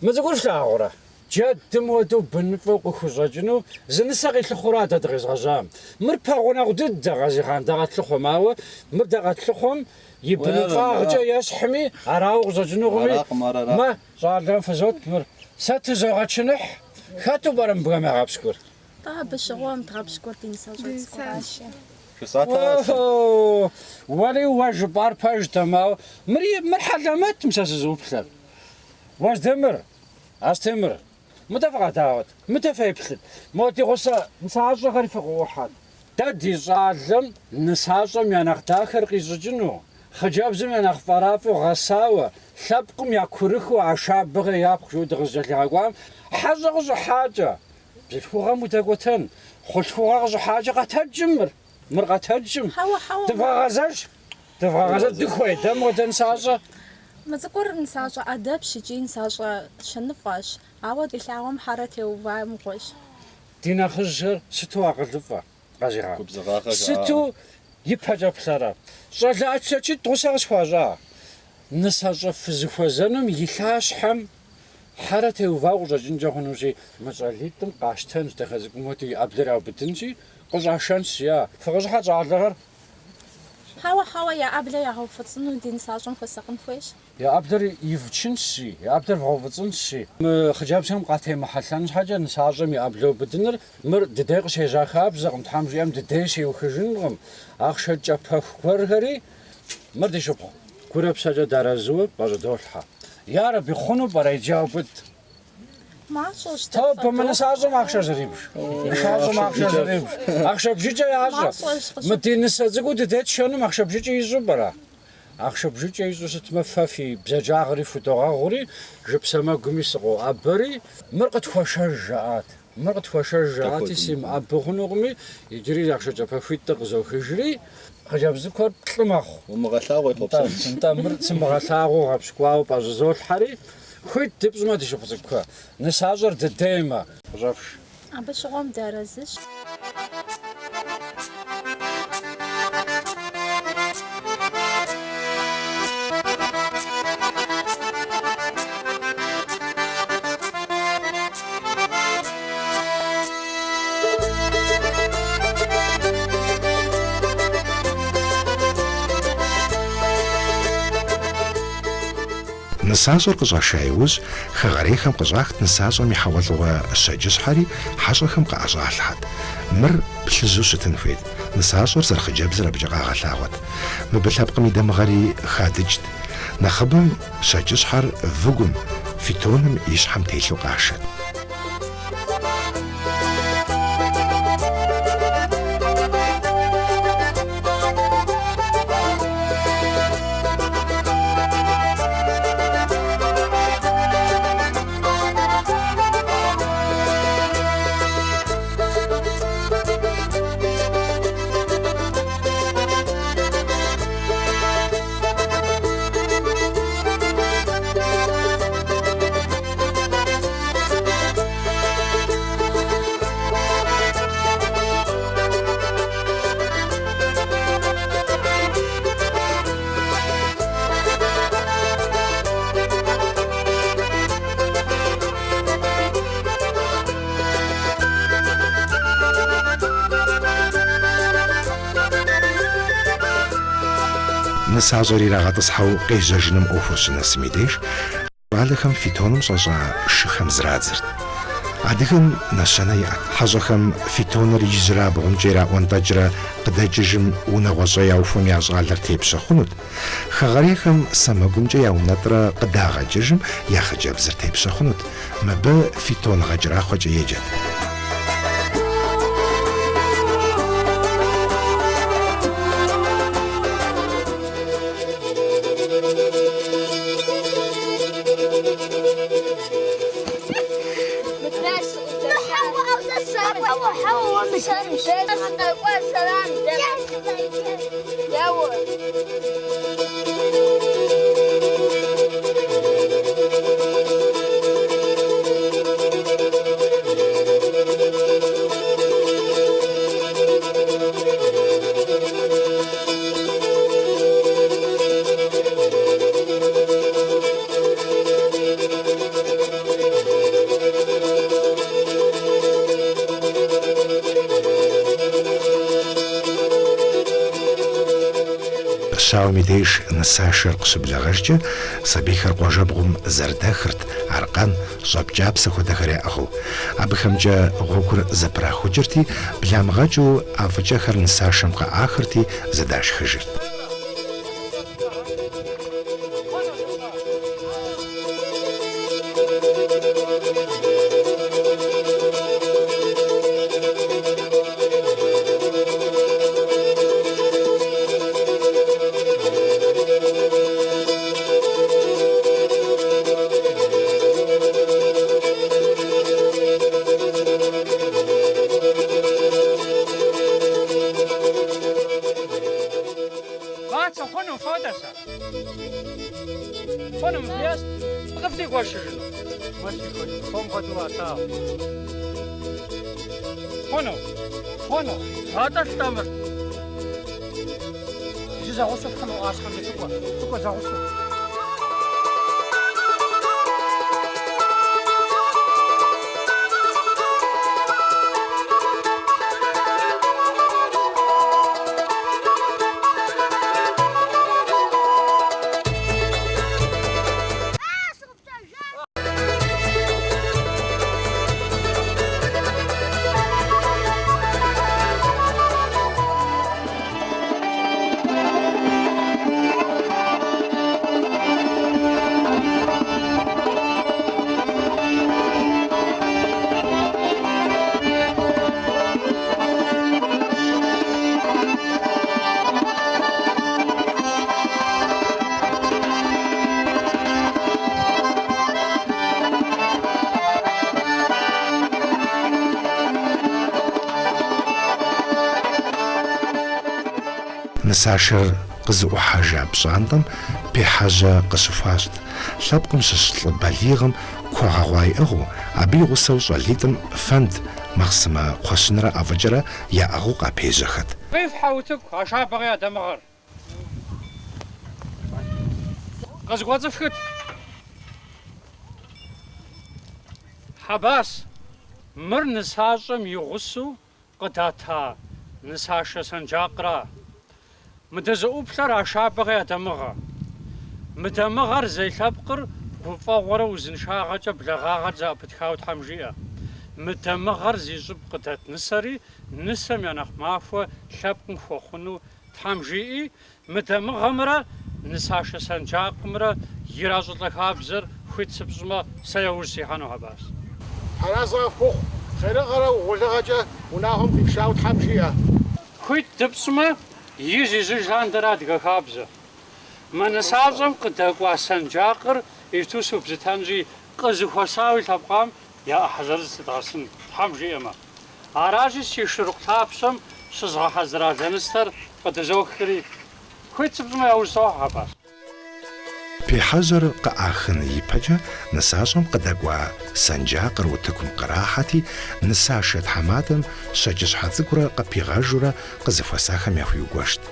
Мы цӏыкӏур флъагъурэ? Джэдым хуэдэу быныфӏэу къыхущӏэкӏыну зы нысэ къилъыхъуэра дэ дыкъезгъэжьам. Мыр пэгъунэгъу дыдэ Къазихъан дэ къэтлъыхъуэм, ауэ мыр дэ къэтлъыхъуэм и быныфӏагъкӏэ ещхьми, арауэ къыщӏэкӏынукъыми. Мэ, Щӏалэм фызот мыр. Сэ тызогъэчыныхь. Хэту пӏэрэ мыбыхэм ягъэпщкӏур? Тӏэ, абы щыгъуэм дгъэпщкӏур ди нысащӏэ цӏыкӏуращи. Охо! Уэри уэ жыпӏар пэжтэм, ауэ мыри, мыр хьэлэмэтым сэ сызыӏуплъэр. Уэздемыр, Астемыр, мыдэ фыкъэдаӏуэт, мыдэ феплъыт, мо ди гъусэ нысащӏэхэри фыкъыӏухьэт. Дэ ди щӏалэм нысащӏэм я нэхъ дахэр къищӏыкӏыну. Хъыджэбзым я нэхъ фӏэрафӏэу гъэсауэ, лъэпкъым я курыхыу Ашабэхэ япхъу жиӏэу дыкъызыкӏэлъигъэкӏуам, хьэщӏэ къыщӏыхьакӏэ. Бзылъхугъэм удэкӏуэтэн, хъулъхугъэ къыщӏыхьакӏэ къэтэджым мыр, мыр къэтэджым. Хьэуэ, хьэуэ. Дывгъэгъэзэж, дывгъэгъэзэж, дыхуей дэ мыуэдэ нысащӏэ. Мы цӏыкӏур нысащӏэ ӏэдэбщ икӏи нысащӏэ щэныфӏэщ, ауэ ди лъагъуэм хьэрэ теува мыгъуэщ. Ди нэхъыжьхэр сыту акъылыфӏэ, къэзигъа. Сыту ипэкӏэ плъэрэ? Щӏалэ ӏэчлъэчитӏ гъусэ къысхуащӏа? Нысащӏэ фызыхуэзэнум и лъащхьэм хьэрэ теувауэ къыщӏэкӏынкӏэ хъунущи, мы щӏалитӏым къащтэнщ, дахэ цӏыкӏум хуэдэу и ӏэблэр яубыдынщи, къыщӏашэнщ, жиӏа. Фыкъыщӏыхьэ щӏалэхэр. Хьэуэ, хьэуэ, я ӏэблэ ягъэуфӏыцӏыну ди нысащӏэм хуэсакъын хуейщ. Я ӏэблэр ивчынщи, я ӏэблэр вгъэуфӏыцӏынщи. Мы хъыджэбзхэм къатемыхьэлъэн щхьэкӏэ нысащӏэм и ӏэблэ убыдыныр мыр дыдей къыщежьа хабзэкъым, Тхьэм жиӏэм дыдей щиухыжынкъым. Ахъшэ кӏэпэху гуэрхэри мыр ди шыпхъу гурэ псэкӏэ дыарэзыуэ пӏэщӏыдолъхьэ. Ярэби, хъуну пӏэрэ иджы яубыд? Мащӏэщ дэ Тобэ, мы нысащӏэм ахъшэ зэрибж. Нысащӏэм ахъшэ зэрибж. Ахъшэ бжыкӏэ ящӏэ. Мы ди нысэ цӏыкӏуу дыдей тшэнум ахъшэ бжыкӏэ ищӏу пӏэрэ? Ахъшэ бжыкӏэ ищӏу щытмэ, фэ фи бзаджагъэри фхудогъэгъури, жып сэмэгуми сыкъоӏэбэри, мыр къытхуэшэж жаӏат. Мыр къытхуэшэж жаӏати, симыӏэбэ хъунукъыми, иджыри ахъшэ кӏэпэхуитӏыр къызохыжри, хъыджэбз цӏыкӏухэр плӏы мэхъу. Умыгъэлъагъуэ ехъуэпсэнщ. Нтӏэ, мыр сымыгъэлъагъуэу гъэпщкӏуауэ пӏэщӏызолъхьэри, хуит дыпщӏмэ, ди шыпхъу цӏыкӏухэ, нысащӏэр дыдеймэ, къыщӏэфш. Абы щыгъуэм дыарэзыщ. Нысащӏэр къыщӏаша иужь, хэгъэрейхэм къыщӏахт нысащӏэм и хьэгъуэлӏыгъуэ щэкӏыщхьэри хьэщӏэхэм къыӏэщӏалъхьэт. Мыр плъыжьу щытын хуейт, нысащӏэр зэрыхъыджэбзыр абыкӏэ къагъэлъагъуэт. Мыбы лъэпкъым и дамыгъэри хадыкӏт. Нэхъыбэм щэкӏыщхьэр выгум, фитоным и щхьэм телъу къашэт. Нысащӏэр ирагъэтӏысхьэу къежьэжыным ӏуэхур щынэсым и деж, щӏалэхэм фитоным щӏэщӏа шыхэм зрадзырт. Адыгэм нэщэнэ иӏэт. Хьэщӏэхэм фитоныр ижьрабгъумкӏэ ираӏуэнтӏэкӏрэ къыдэкӏыжым унагъуэщӏэ яухуэм я щӏалэр тепщэ хъунут. Хэгъэрейхэм сэмэгумкӏэ яунэтӏрэ къыдагъэкӏыжым я хъыджэбзыр тепщэ хъунут. Мыбы фитон гъэкӏэрахъуэкӏэ еджэт. Щауэм и деж нысашэр къыщыблэгъэжкӏэ, сабийхэр къуажэбгъум зэрыдэхырт, аркъэн, щӏэп кӏапсэ хуэдэхэр яӏыгъыу. Абыхэмкӏэ гъуэгур зэпрахукӏырти, бламыгъэкӏыу ӏэфӏыкӏэхэр нысашэм къыӏахырти, зэдашхыжырт. Цацэ, хъуну, фодэ сэ. Хъуну, мыбы ест. Къывдигуэшыжыну. Мыр си фом хуэдэу уалъагъу. Хъуну, хъуну. Гъэтӏылъ-тӏэ мыр. Иджы зэгъусэу фхьыну ӏуащхьэм фыкӏуэ, фыкӏуэ зэгъусэу. Нысашэр къызыӏухьэжа пщӏантӏэм пехьэжьэ къыщыхуащӏт, лъэпкъым щыщ лӏы балигъым кхъуэ гъэгъуа иӏыгъыу, абы и гъусэу щӏалитӏым фэнд, махъсымэ кхъуэщынрэ ӏэфӏыкӏэрэ яӏыгъыу къапежьэхэт. Къифхьэ утыку, Ашабэхэ я дамыгъэр. Къызыкӏуэцӏыфхыт. Хьэбас, мыр нысащӏэм и гъусэу къыдата нысашэ сэнджакъра. Мы дызыӏуплъэр Ашабэхэ я дамыгъэ. Мы дамыгъэр зей лъэпкъыр гуфӏэгъуэрэ узыншагъэкӏэ благъагъэр зэӏэпытхауэ Тхьэм жиӏэ. Мы дамыгъэр зи щӏыб къыдэт нысэри нысэм я нэхъ махуэ лъэпкъым хуэхъуну Тхьэм жиӏи, мы дамыгъэмрэ нысашэ сэнджакъымрэ иращӏылӏэ хабзэр хуит сыпщӏмэ, сэ яужь сихьэну, Хьэбас. Тхьэразэ къыфхухъу, хъерыгъэрэ угъурлыгъэкӏэ унагъуэм къифшауэ Тхьэм жиӏэ. Хуит дыпщӏмэ, ижь-ижьыж лъандэрэ адыгэ хабзэ. Мы нысащӏэм къыдэкӏуа сэнджакъыр иджыту субзытэнщи, къызыхуэсауэ илъэпкъам я ӏыхьэ зырыз лъыдгъэсын, Тхьэм жиӏэмэ. Аращи, си шырыкъу лъапщэм щызгъэхьэзыра лэныстэр къыдызохри, хуит сыпщӏмэ, яужь сохьэ, Хьэбас. Пехьэжьэр къыӏахын ипэкӏэ нысащӏэм къыдэкӏуа сэнджакъыр утыкум кърахьэти, нысашэ тхьэмадэм щэкӏыщхьэ цӏыкӏурэ къыпигъэжурэ къызэхуэсахэм яхуиугуэшт.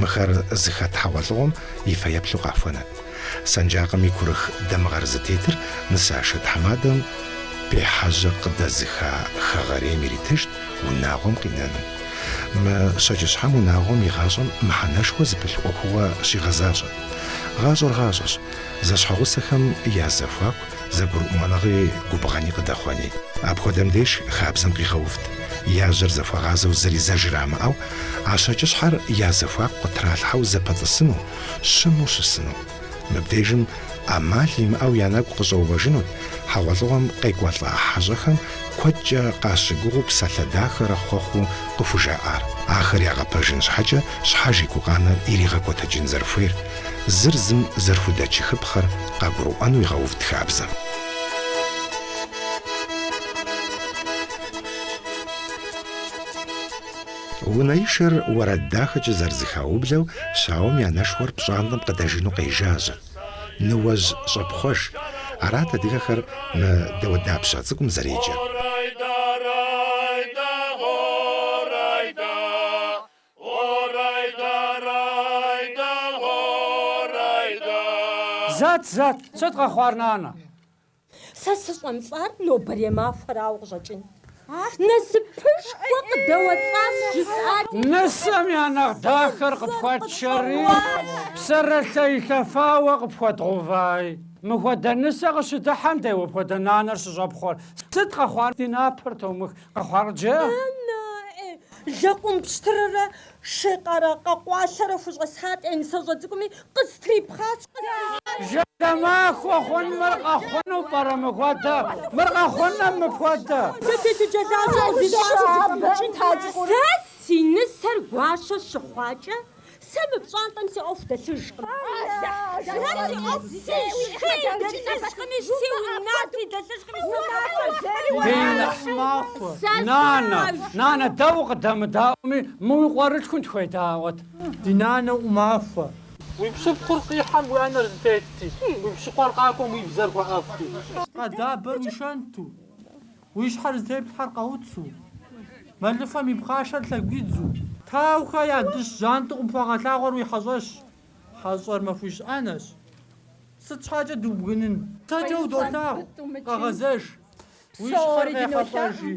Мыхэр зыхэт хьэгъуэлӏыгъуэм и фэеплъу къахуэнэт. Сэнджакъым и курых дамыгъэр зытетыр нысашэ тхьэмадэм пехьэжьэ къыдэзыха хэгъэрейм иритыжт унагъуэм къинэну. Мы щэкӏыщхьэм унагъуэм и гъащӏэм мыхьэнэшхуэ зыпылъ ӏуэхугъуэ щигъэзащӏэт. Гъащӏэр гъащӏэщ, зэщхьэгъусэхэм я зэхуаку зэгурыӏуэныгъи губгъэни къыдэхъуэни. Апхуэдэм деж хабзэм къигъэувт, я жьэр зэхуагъазэу зыри зэжрамыӏэу, а щэкӏыщхьэр я зэхуаку къытралъхьэу зэпэтӏысыну, щыму щысыну. Мыбдежым ӏэмал имыӏэу я нэгу къыщӏэувэжынут хьэгъуэлӏыгъуэм къекӏуэлӏа хьэщӏэхэм куэдкӏэ къащыгугъыу псалъэ дахэрэ хъуэхъуу къыхужаӏар. Ахэр ягъэпэжын щхьэкӏэ щхьэж и гукъанэр иригъэкӏуэтэкӏын зэрыхуейр, зыр зым зэрыхудэчыхыпхъэр къагурыӏуэну игъэувт хабзэм. Унэишэр уэрэд дахэкӏэ зэрызэхаублэу щауэм и анэшхуэр пщӏантӏэм къыдэжыну къежажьэрт. Ныуэжь щӏэпхъуэж, арат адыгэхэр мы дауэдапщэ цӏыкӏум зэреджэр. Зэт, зэт, сыт къэхъуар, нанэ? Сэ сыщӏэмылӏар нобэрей махуэрауэ къыщӏэкӏын. Насыпышхуэ къыдэуэлӏащ жысӏати. Нысэм я нэхъ дахэр къыпхуэтшэри, псэрылъэ илъэфауэ къыпхуэдгъэуваи. Мыхуэдэ нысэ къыщыдыхьэм дей уэ пхуэдэ нанэр щыщӏэпхъуэр. Сыт къэхъуар? Ди напэр томых. Къэхъуар къыджеӏэ. Нанэ, лэкъум пщтыррэ шей къарэ къэкъуалъэрэ хущӏэсхьат ӏей нысащӏэ цӏыкӏуми, къыстрипхъащ, къыстрипхъащ. Жылэ махуэ хъун мыр къэхъуну пӏэрэ мыхуэдэ? Мыр къэхъуным мыпхуэдэ? Сэ телъыджэлажьэ къызищӏащ зыфӏэмыкӏын. Сэ си нысэр гуащэ щыхъуакӏэ. Сэ мы пщӏантӏэм си ӏуэху дэлъыжкъым. Сэ си ӏуэху си шхи дэлъыжкъыми, си унафи дэлъыжкъыми, сэ Ди нанэ, нанэ, дэ укъыдэмыдаӏуэми, мы уи къуэрылъхум тхуедаӏуэт. Ди нанэ ӏумахуэ. Уи пщыпхъур къихьэм уи ӏэнэр зэтетти, уи пщыкъуэр къакӏуэм уи бзэр хуэӏэфӏти. Къэдабэр уи шэнту. Уи щхьэр зытеплъхьэр къауцу, мэлыфэм и пхъашэр лъэгуидзу, Таухэ я дыщ жьантӏэу къыпхуагъэлъагъуэр уи хьэщӏэщ, хьэщӏэр махуищ ӏэнэщ. Сыт щхьэкӏэ дубгынын? Псэкӏэ удолъагъу, къэгъэзэж, уи щхьэр къехьэлӏэжи.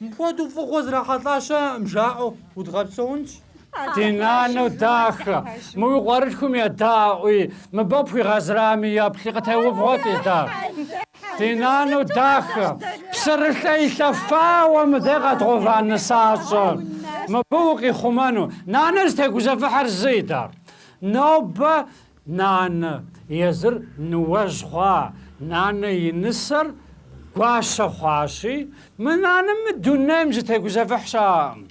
Мыпхуэдэу фӏыгъуэ зрахьэлӏа щыӏэкъым, жаӏэу удгъэпсэунщ. Ди нанэу дахэ, мы уи къуэрылъхум едаӏуи, мыбы пхуигъэзрами еплъи, къытеубгъуэт, Идар. Ди нанэу дахэ, псырылъэ илъэфауэ мыдэ къэдгъува нысащӏэр, мыбы укъихъумэну. Нанэр зытегузэвыхьыр зы, Идар. Нобэ нанэ езыр ныуэжь хъуа, нанэ и нысэр гуащэ хъуащи, мы нанэм мы дунейм зытегузэвыхь щыӏэкъым.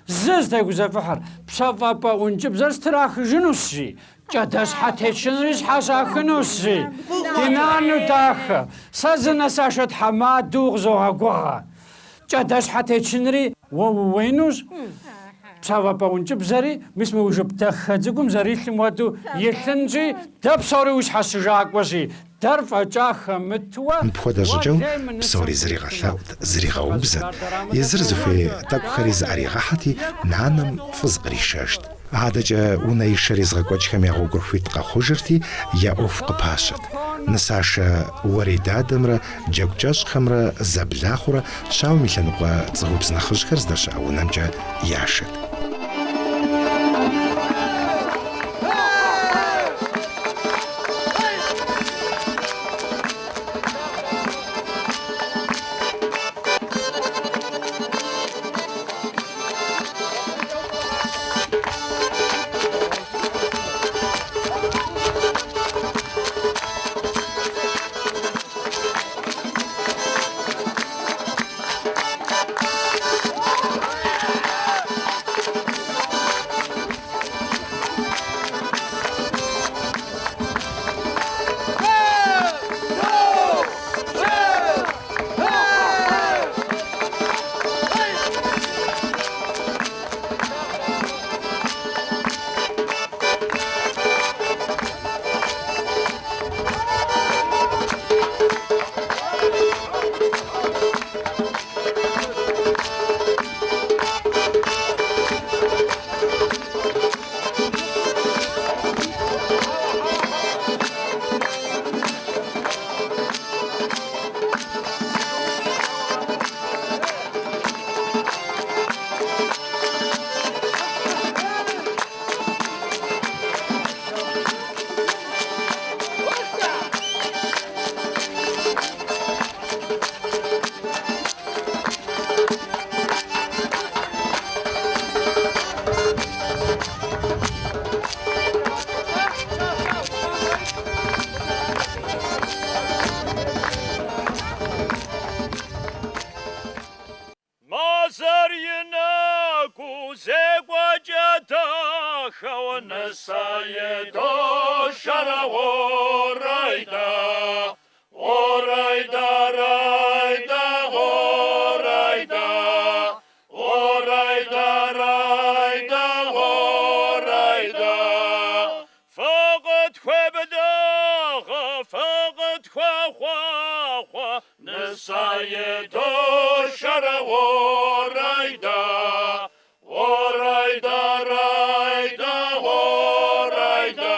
Зы зытегузэвыхьыр, пщэфӏапӏэ ӏункӏыбзэр стырахыжынущ, жи. Кӏадэщхьэ течынри сщхьэщахынущ, жи. Ди нанэу дахэ, сэ зы нысашэ тхьэмадэу укъызогъэгугъэ. Кӏадэщхьэ течынри уэ ууейнущ, пщэфӏапӏэ ӏункӏыбзэри мис мы уи жып дахэ цӏыкӏум зэрилъым хуэдэу илъынщи, дэ псори уи щхьэщыжакӏуэщи, дэр фӏэкӏа хэмытуэ, Мыпхуэдэ щӏыкӏэу псори зригъэлъэӏут, зригъэубзэт, езыр зыхуей тӏэкӏухэри зыӏэригъэхьэти, нанэм фӏы зыкъришэжт. Адэкӏэ унэишэр езыгъэкӏуэкӏхэм я гъуэгур хуит къэхъужырти, я ӏуэху къыпащэт. Нысашэ уэредадэмрэ джэгу кӏэщӏхэмрэ зэблахъурэ щауэм и лъэныкъуэ цӏыхубз нэхъыжьхэр здэщыӏэ унэмкӏэ яшэт. Мазэр и нэкӏуу зекӏуэкӏэ дахэу нысэ идошэрэ уорайда, уорайда, райда, уорайда, уорайда, райда, уорайда. Фыкъытхуеблагъэ, фыкъытхуэхъуахъуэ, нысэ идошэрэ уорайда, уорайда, райда, уорайда.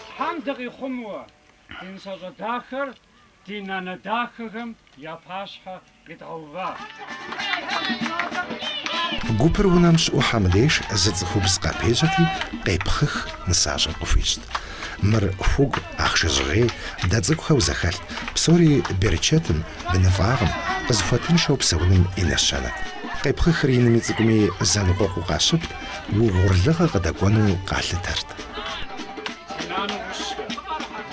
Тхьэм дыкъихъумэуэ, Ди нысащӏэ дахэр ди нанэ дахэхэм я пащхьэ къидгъэува. Гупыр унэм щыӏухьэм деж зы цӏыхубз къапежьэрти, къепхъых нысащӏэм къыхуищӏт. Мыр хугу, ахъшэ жьгъей, дэ цӏыкӏухэу зэхэлът, псори берычэтым, быныфӏагъым, къызыхуэтыншэу псэуным и нэщэнэт. Къепхъыхыр инми цӏыкӏуми зэныкъуэкъуу къащыпт, угъурлыгъэ къыдэкӏуэну къалъытэрт. Ди нанэ ӏущхэ,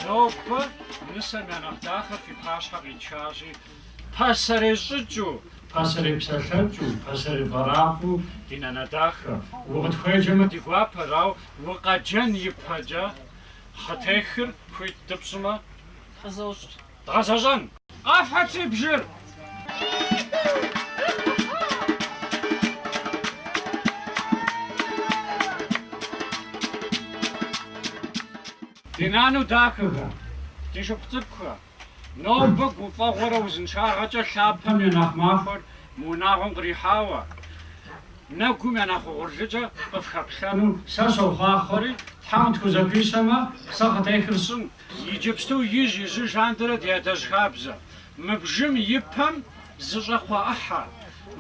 нобэ. Нобэ нысэм я нэхъ дахэр фи пащхьэ къитшащи, пасэрей щӏыкӏэу, пасэрей псэлъэкӏэу, пасэрей фӏэрафӏэу ди нанэ дахэ, укъытхуеджэмэ ди гуапэр, ауэ укъэджэн ипэкӏэ хъытехыр хуит дыпщӏмэ, дгъэзэщӏэн. Къафхьэт си бжыр! Ди нану дахэхэ, ди шыпхъу цӏыкӏухэ, нобэ гуфӏэгъуэрэ узыншагъэкӏэ лъапэм я нэхъ махуэр мы унагъуэм кърихьауэ, нэгум я нэхъ угъурлыкӏэ къыфхэплъэну сэ сохъуахъуэри, Тхьэм къытхузэпищэмэ, сэ хъытехыр сщӏын. Иджыпсту ижь-ижьыж лъандэрэ ди адэжь хабзэ, мы бжым и пэм зы щӏакхъуэ ӏыхьэ,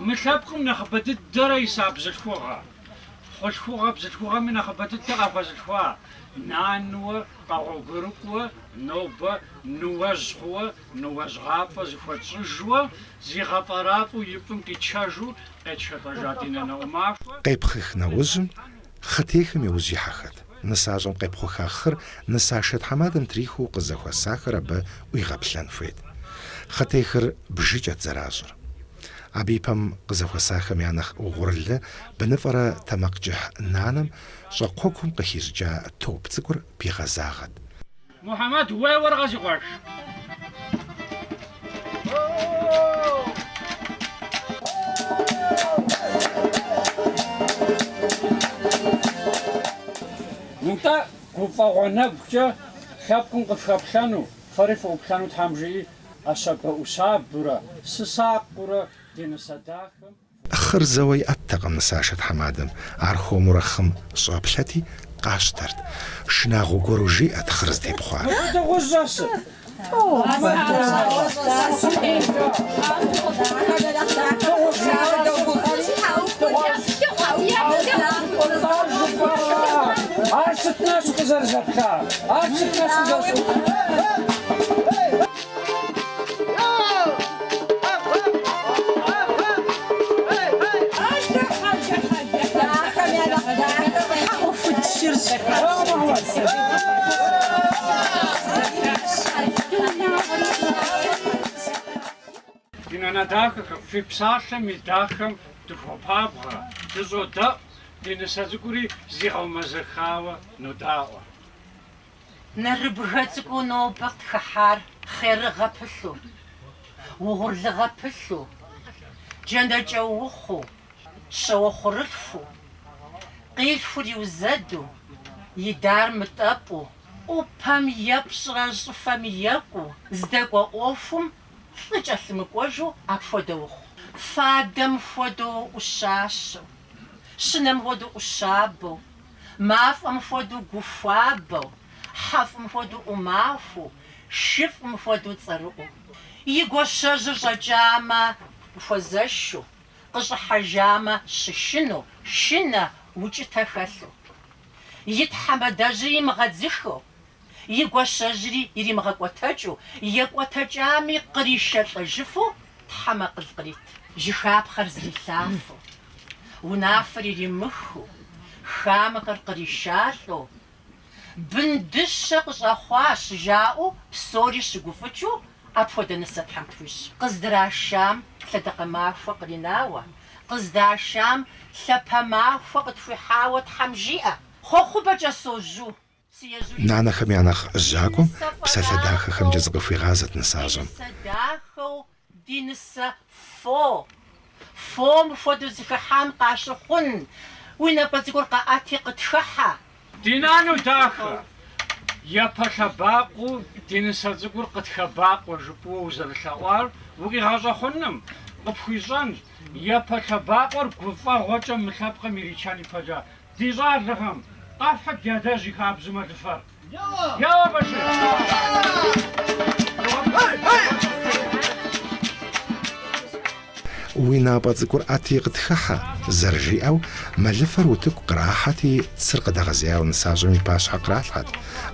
мы лъэпкъым нэхъыбэ дыдэрэ иса бзылъхугъэ, хъулъхугъэ бзылъхугъэми нэхъыбэ дыдэ къахуэзылъхуа, нанууэ къэгъуэгурыкӏуэ, нобэ ныуэжь хъууэ, ныуэжь гъафӏэ зыхуэтщӏыжуэ, зигъэфӏэрафӏэу и фӏым къитшэжу къетшэлӏэжа ди нанэ ӏумахуэ. Къепхъых нэужьым хъытехым иужь ихьэхэт. Нысащӏэм къепхъуха хъыр нысашэ тхьэмадэм трихыу къызэхуэсахэр абы ӏуигъэплъэн хуейт. Хъытехыр бжыкӏэт зэращӏыр. Абы и пэм къызэхуэсахэм я нэхъ угъурлы быныфӏэрэ тэмакъкӏыхь нанэм щӏакхъуэкум къыхищӏыкӏа топ цӏыкӏур пигъэзагъэт. Мухьэмэд, уеуэркъэ, си къуэш? Нтӏэ, гуфӏэгъуэ нэгукӏэ лъэпкъым къыфхэплъэну, фэри фыӏуплъэну Тхьэм жиӏи, ӏэщабэ-ӏущабэурэ, сысакъыурэ ди нысэ дахэм. Хъыр зэуэ иӏэттэкъым нысашэ тхьэмадэм, ар хуэмурэ хъым щӏэплъэти, къащтэрт. Шынагъуэ гуэру жиӏэт хъыр зытепхъуар. Мыбы дыгъужь щӏэсыр. Ар сыт нэс къызэрызэплъар? Ар сыт нэс къызэрызэплъар? Ди нанэ дахэхэ, фи псалъэм и дахэм дыхуопабгъэ, дыщӏодэӏу, ди нысэ цӏыкӏури зигъэумэзэхауэ нодаӏуэ. Нэрыбгэ цӏыкӏуу нобэ къытхыхьар хъерыгъэ пылъу, угъурлыгъэ пылъу, джанэкӏэ ухъуу, щауэхъурылъхуу, къилъхур иузэду, идар мытӏэпӏу, ӏупэм епщӏрэ щӏыфэм екӏуу, здэкӏуэ ӏуэхум лӏы кӏэлъымыкӏуэжу апхуэдэ ухъу. Фадэм хуэдэу ӏущащэу, щынэм хуэдэу ӏущабэу, Мафӏэм хуэдэу гу хуабэу, хьэфӏым хуэдэу ӏумахуэу, шыфӏым хуэдэу цӏэрыӏуэу. И гуащэжьыр щӏэкӏамэ, хуэзэшу, къыщӏыхьэжамэ, щышынэу, шынэ, укӏытэ хэлъу. И тхьэмадэжьыр имыгъэдзыхэу, и гуащэжьри иримыгъэкӏуэтэкӏыу, екӏуэтэкӏами къришэлӏэжыфу Тхьэм акъыл кърит. Жыхапхъэр зрилъафэу, унафэр иримыхыу, хамэхэр къришалӏэу, бын дыщэ къыщӏэхъуащ жаӏэу псори щыгуфӏыкӏыу апхуэдэ нысэ Тхьэм тхуищӏ. Къыздрашам лъэдакъэ махуэ къринауэ, къыздашам лъапэ махуэ къытхуихьауэ Тхьэм жиӏэ. Хъуэхъубэкӏэ сожьу. Нанэхэм я нэхъ жьакӏуэм псалъэ дахэхэмкӏэ зыкъыхуигъазэт нысащӏэм. Ди нысэ дахэу ди нысэ фо. Фом хуэдэу зыхыхьам къащыхъун, уи напӏэ цӏыкӏур къэӏэти къытхыхьэ. Ди нану дахэ, япэ лъэбакъуэу ди нысэ цӏыкӏур къытхэбакъуэ жыпӏэу узэрылъэӏуар укъигъэщӏэхъуным, къыпхуищӏэнщ. Япэ лъэбакъуэр гуфӏэгъуэкӏэ мы лъэпкъым иричэн ипэкӏэ Ди щӏалэхэм къафхьыт ди адэжь и хабзэу мэлыфэр. Еуэ, Башир! Уи напӏэ цӏыкӏур ӏэти къытхыхьэ, зэрыжиӏэу, мэлыфэр утыку кърахьэти, цыр къыдэгъэзеяуэ нысащӏэм и пащхьэ къралъхьэт,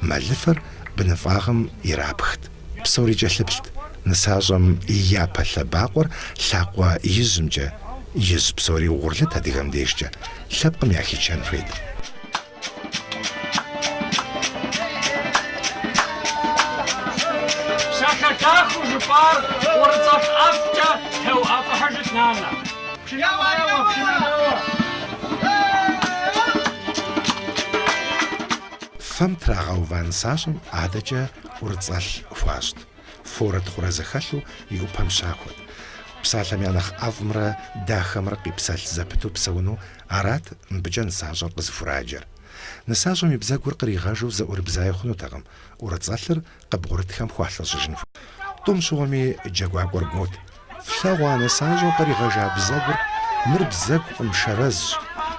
мэлыфэр быныфӏагъым ирапхт. Псори кӏэлъыплът нысащӏэм и япэ лъэбакъуэр лъакъуэ ижьымкӏэ, ижь псори угъурлыт адыгэм дежкӏэ, лъэпкъым яхичэн хуейт. Псалъэ дахэу жыпӏар ӏурыцӏэлъ ӏэфӏкӏэ теуӏэфӏыхьыжыт, нанэ. Пшынэ еуэ, пшынэ еуэ. Фэм трагъэува нысащӏэм адэкӏэ ӏурыцӏэлъ хуащӏт, форэ тхъурэ зэхэлъу и ӏупэм щахуэт. Псалъэм я нэхъ ӏэфӏымрэ дахэмрэ къипсэлъ зэпыту псэуну арат мыбыкӏэ нысащӏэр къызыхураджэр. Нысащӏэм и бзэгур къригъэжу зэӏурыбзае хъунутэкъым, ӏурыцӏэлъыр къыбгъурытхэм хуалъэщӏыжын хуейт. Тӏум щыгъуэми джэгуакӏуэр гуот. Флъэгъуа нысащӏэм къригъэжа бзэгур, мыр бзэгукъым, шэрэзщ,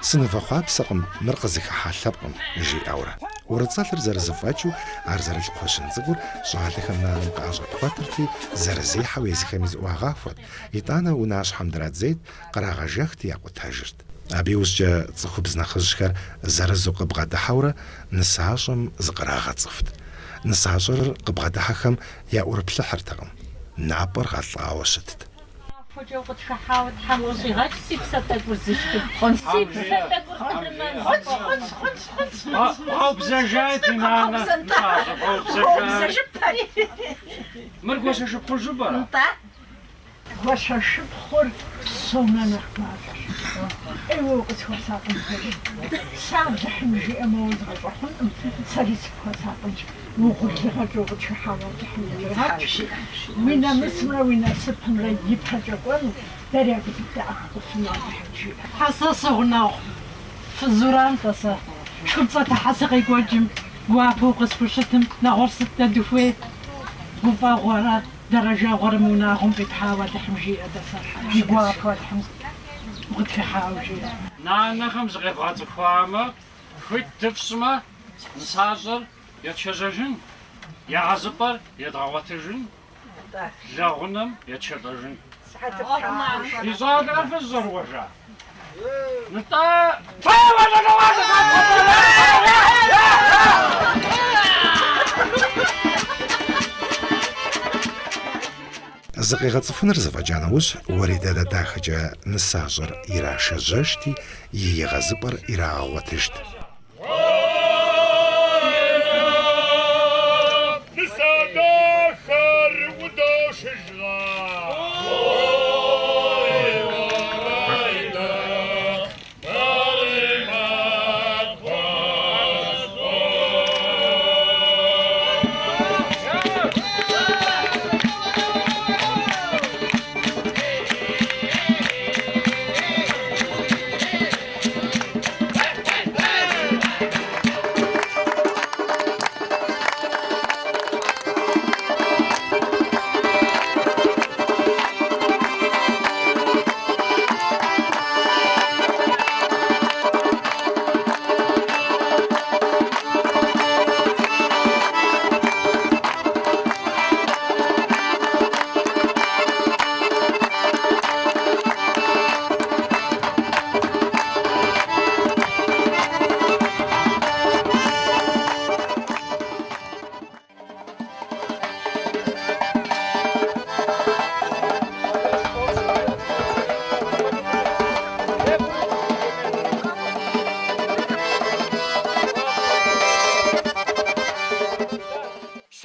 сынывэхъуапсэкъым мыр къызыхыхьа лъэпкъым, жиӏэурэ. ӏурыцӏэлъыр зэрызэфӏэкӏыу ар зэрылъ кхъуэщын цӏыкӏур щӏалэхэм нанэм къыӏэщӏапхъуэтырти, зэрызехьэу езыхэми зыӏуагъахуэт, итӏанэ унащхьэм драдзейт, кърагъэжэхти якъутэжырт. Абы иужькӏэ цӏыхубз нэхъыжьхэр зырызу къыбгъэдыхьэурэ нысащӏэм зыкърагъэцӏыхут. Нысащӏэр къыбгъэдыхьэхэм яӏурыплъыхьыртэкъым, напӏэр гъэлӏауэ щытт. Махуэкӏэ укъытхыхьауэ Тхьэм ущӏигъэкӏ, си псэ тӏэкӏур зышхын. Си псэ тӏэкӏур къыдымэн. Хъунщ, хъунщ, хъунщ, хъунщ. Бгъэубзэжай, ди нанэ, нысащӏэ, бгъэубзэжай. Мыр гуащэшыпхъужу пӏэрэ? Нтӏэ. Гуащэшыпхъур псом я нэхъ гуащӏэщ. ӏейуэ укъысхуэсакъын хуейщ. Сэ Алыхьым жиӏэмэ узгъэщӏэхъункъым, сэри сыпхуэсакъынщ. Угъурлыгъэкӏэ укъытхыхьауэ Алыхьым ущӏигъэкӏ. Уи нэмысымрэ уи насыпымрэ ипэкӏэ кӏуэну, дэри абы дыбдэӏэпыкъуфыну Алыхьым жиӏэ. Хьэ, сэ сыгъунэгъу фызура нтӏэ сэ. Шхыпцӏэтыхьэ сыкъекӏуэкӏым, гуапэу къысхущытым, нэгъуэщӏ сыт дэ дыхуей? Гуфӏэгъуэрэ Дэрэжэгъуэр мы унагъуэм къипхьауэ Алыхьым жиӏэ, тӏасэ, ди гуапэу Алыхьым укъытхыхьауэ жиӏэ. Нанэхэм зыкъевгъэцӏыхуамэ, хуит дыфщӏмэ, нысащӏэр етшэжьэжын, егъэзыпӏэр едгъэгъуэтыжын, лэгъунэм етшэлӏэжын. Ди щӏалэхэр фызэщӏэрыуэжа? Нтӏэ, феуэ, Зыкъегъэцӏыхуныр зэфӏэкӏа нэужь, уэредадэ дахэкӏэ нысащӏэр ирашэжьэжти, и егъэзыпӏэр ирагъэгъуэтыжт.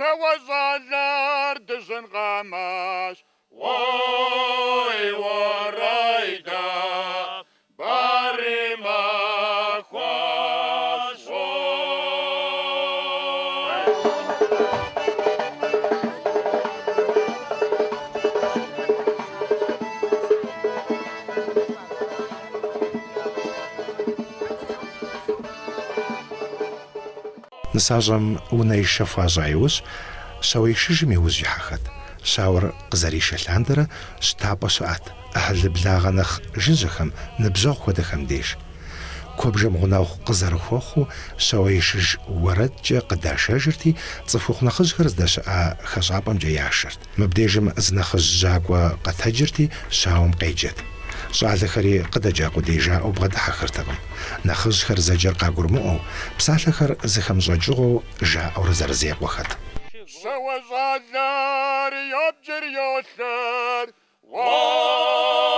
Щауэ щӏалэр дыжьын къамэщ, Уой, уэрайдэ, бари махуэщ, уой. Нысащӏэм унэишэ хуащӏа иужь, щауэишыжым и ужь ихьэхэт. Щауэр къызэришэ лъандэрэ щтапӏэ щыӏэт, ӏыхьлы благъэ нэхъ жыжьэхэм, ныбжьэгъу хуэдэхэм деж. Куэбжэм гъунэгъу къызэрыхуэхъуу, щауэишыж уэрэдкӏэ къыдашэжырти, цӏыхухъу нэхъыжьхэр здэщыӏэ хэщӏапӏэмкӏэ яшэрт. Мыбдежым зы нэхъыжь жьакӏуэ къэтэджырти, щауэм къеджэт. Щӏалэхэри къыдэджа къудей жаӏэу бгъэдыхьэхэртэкъым. Нэхъыжьхэр зэджэр къагурымыӏуэу, псалъэхэр зэхэмыщӏыкӏыгъуэу жаӏэурэ зэрызекъуэхэт. Щауэ щӏалэр йопкӏыр йолъыр, уойра.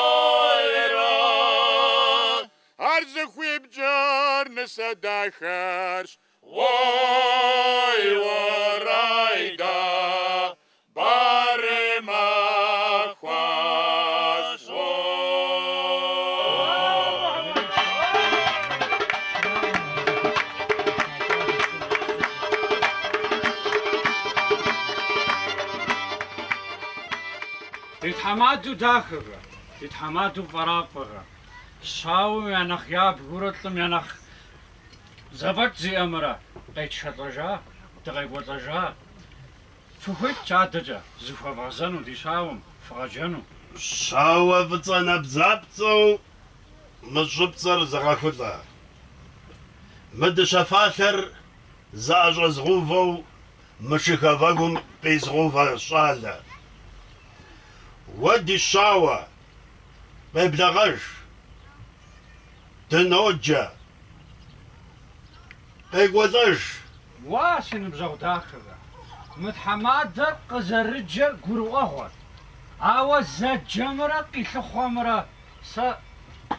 Ар зыхуипкӏыр нысэ дахэрщ, уой, уэрайда. Ди тхьэмадэу дахэхэ, ди тхьэмадэу фӏэрафӏэхэ, щауэм я нэхъ ябгэурэ лӏым я нэхъ зэфӏэкӏ зиӏэмрэ къетшэлӏэжа, дыкъекӏуэлӏэжа. Фыхуитщ адэкӏэ зыхуэвгъэзэну ди щауэм, фыкъэджэну. Щауэ фӏыцӏэ набдзапцӏэу мы щӏыпцӏэр зыгъэхулӏэ. Мы дыщэ фалъэр зыӏэщӏэзгъэувэу мы шыхэ вэгум къизгъэувэ щӏалэ. Уэ ди щауэ, къеблэгъэж, дыноджэ, къекӏуэлӏэж. Уа, си ныбжьэгъу дахэхэ, мы тхьэмадэр къызэрыджэр гурыӏуэгъуэт, ауэ зэджэмрэ къилъыхъуэмрэ сэ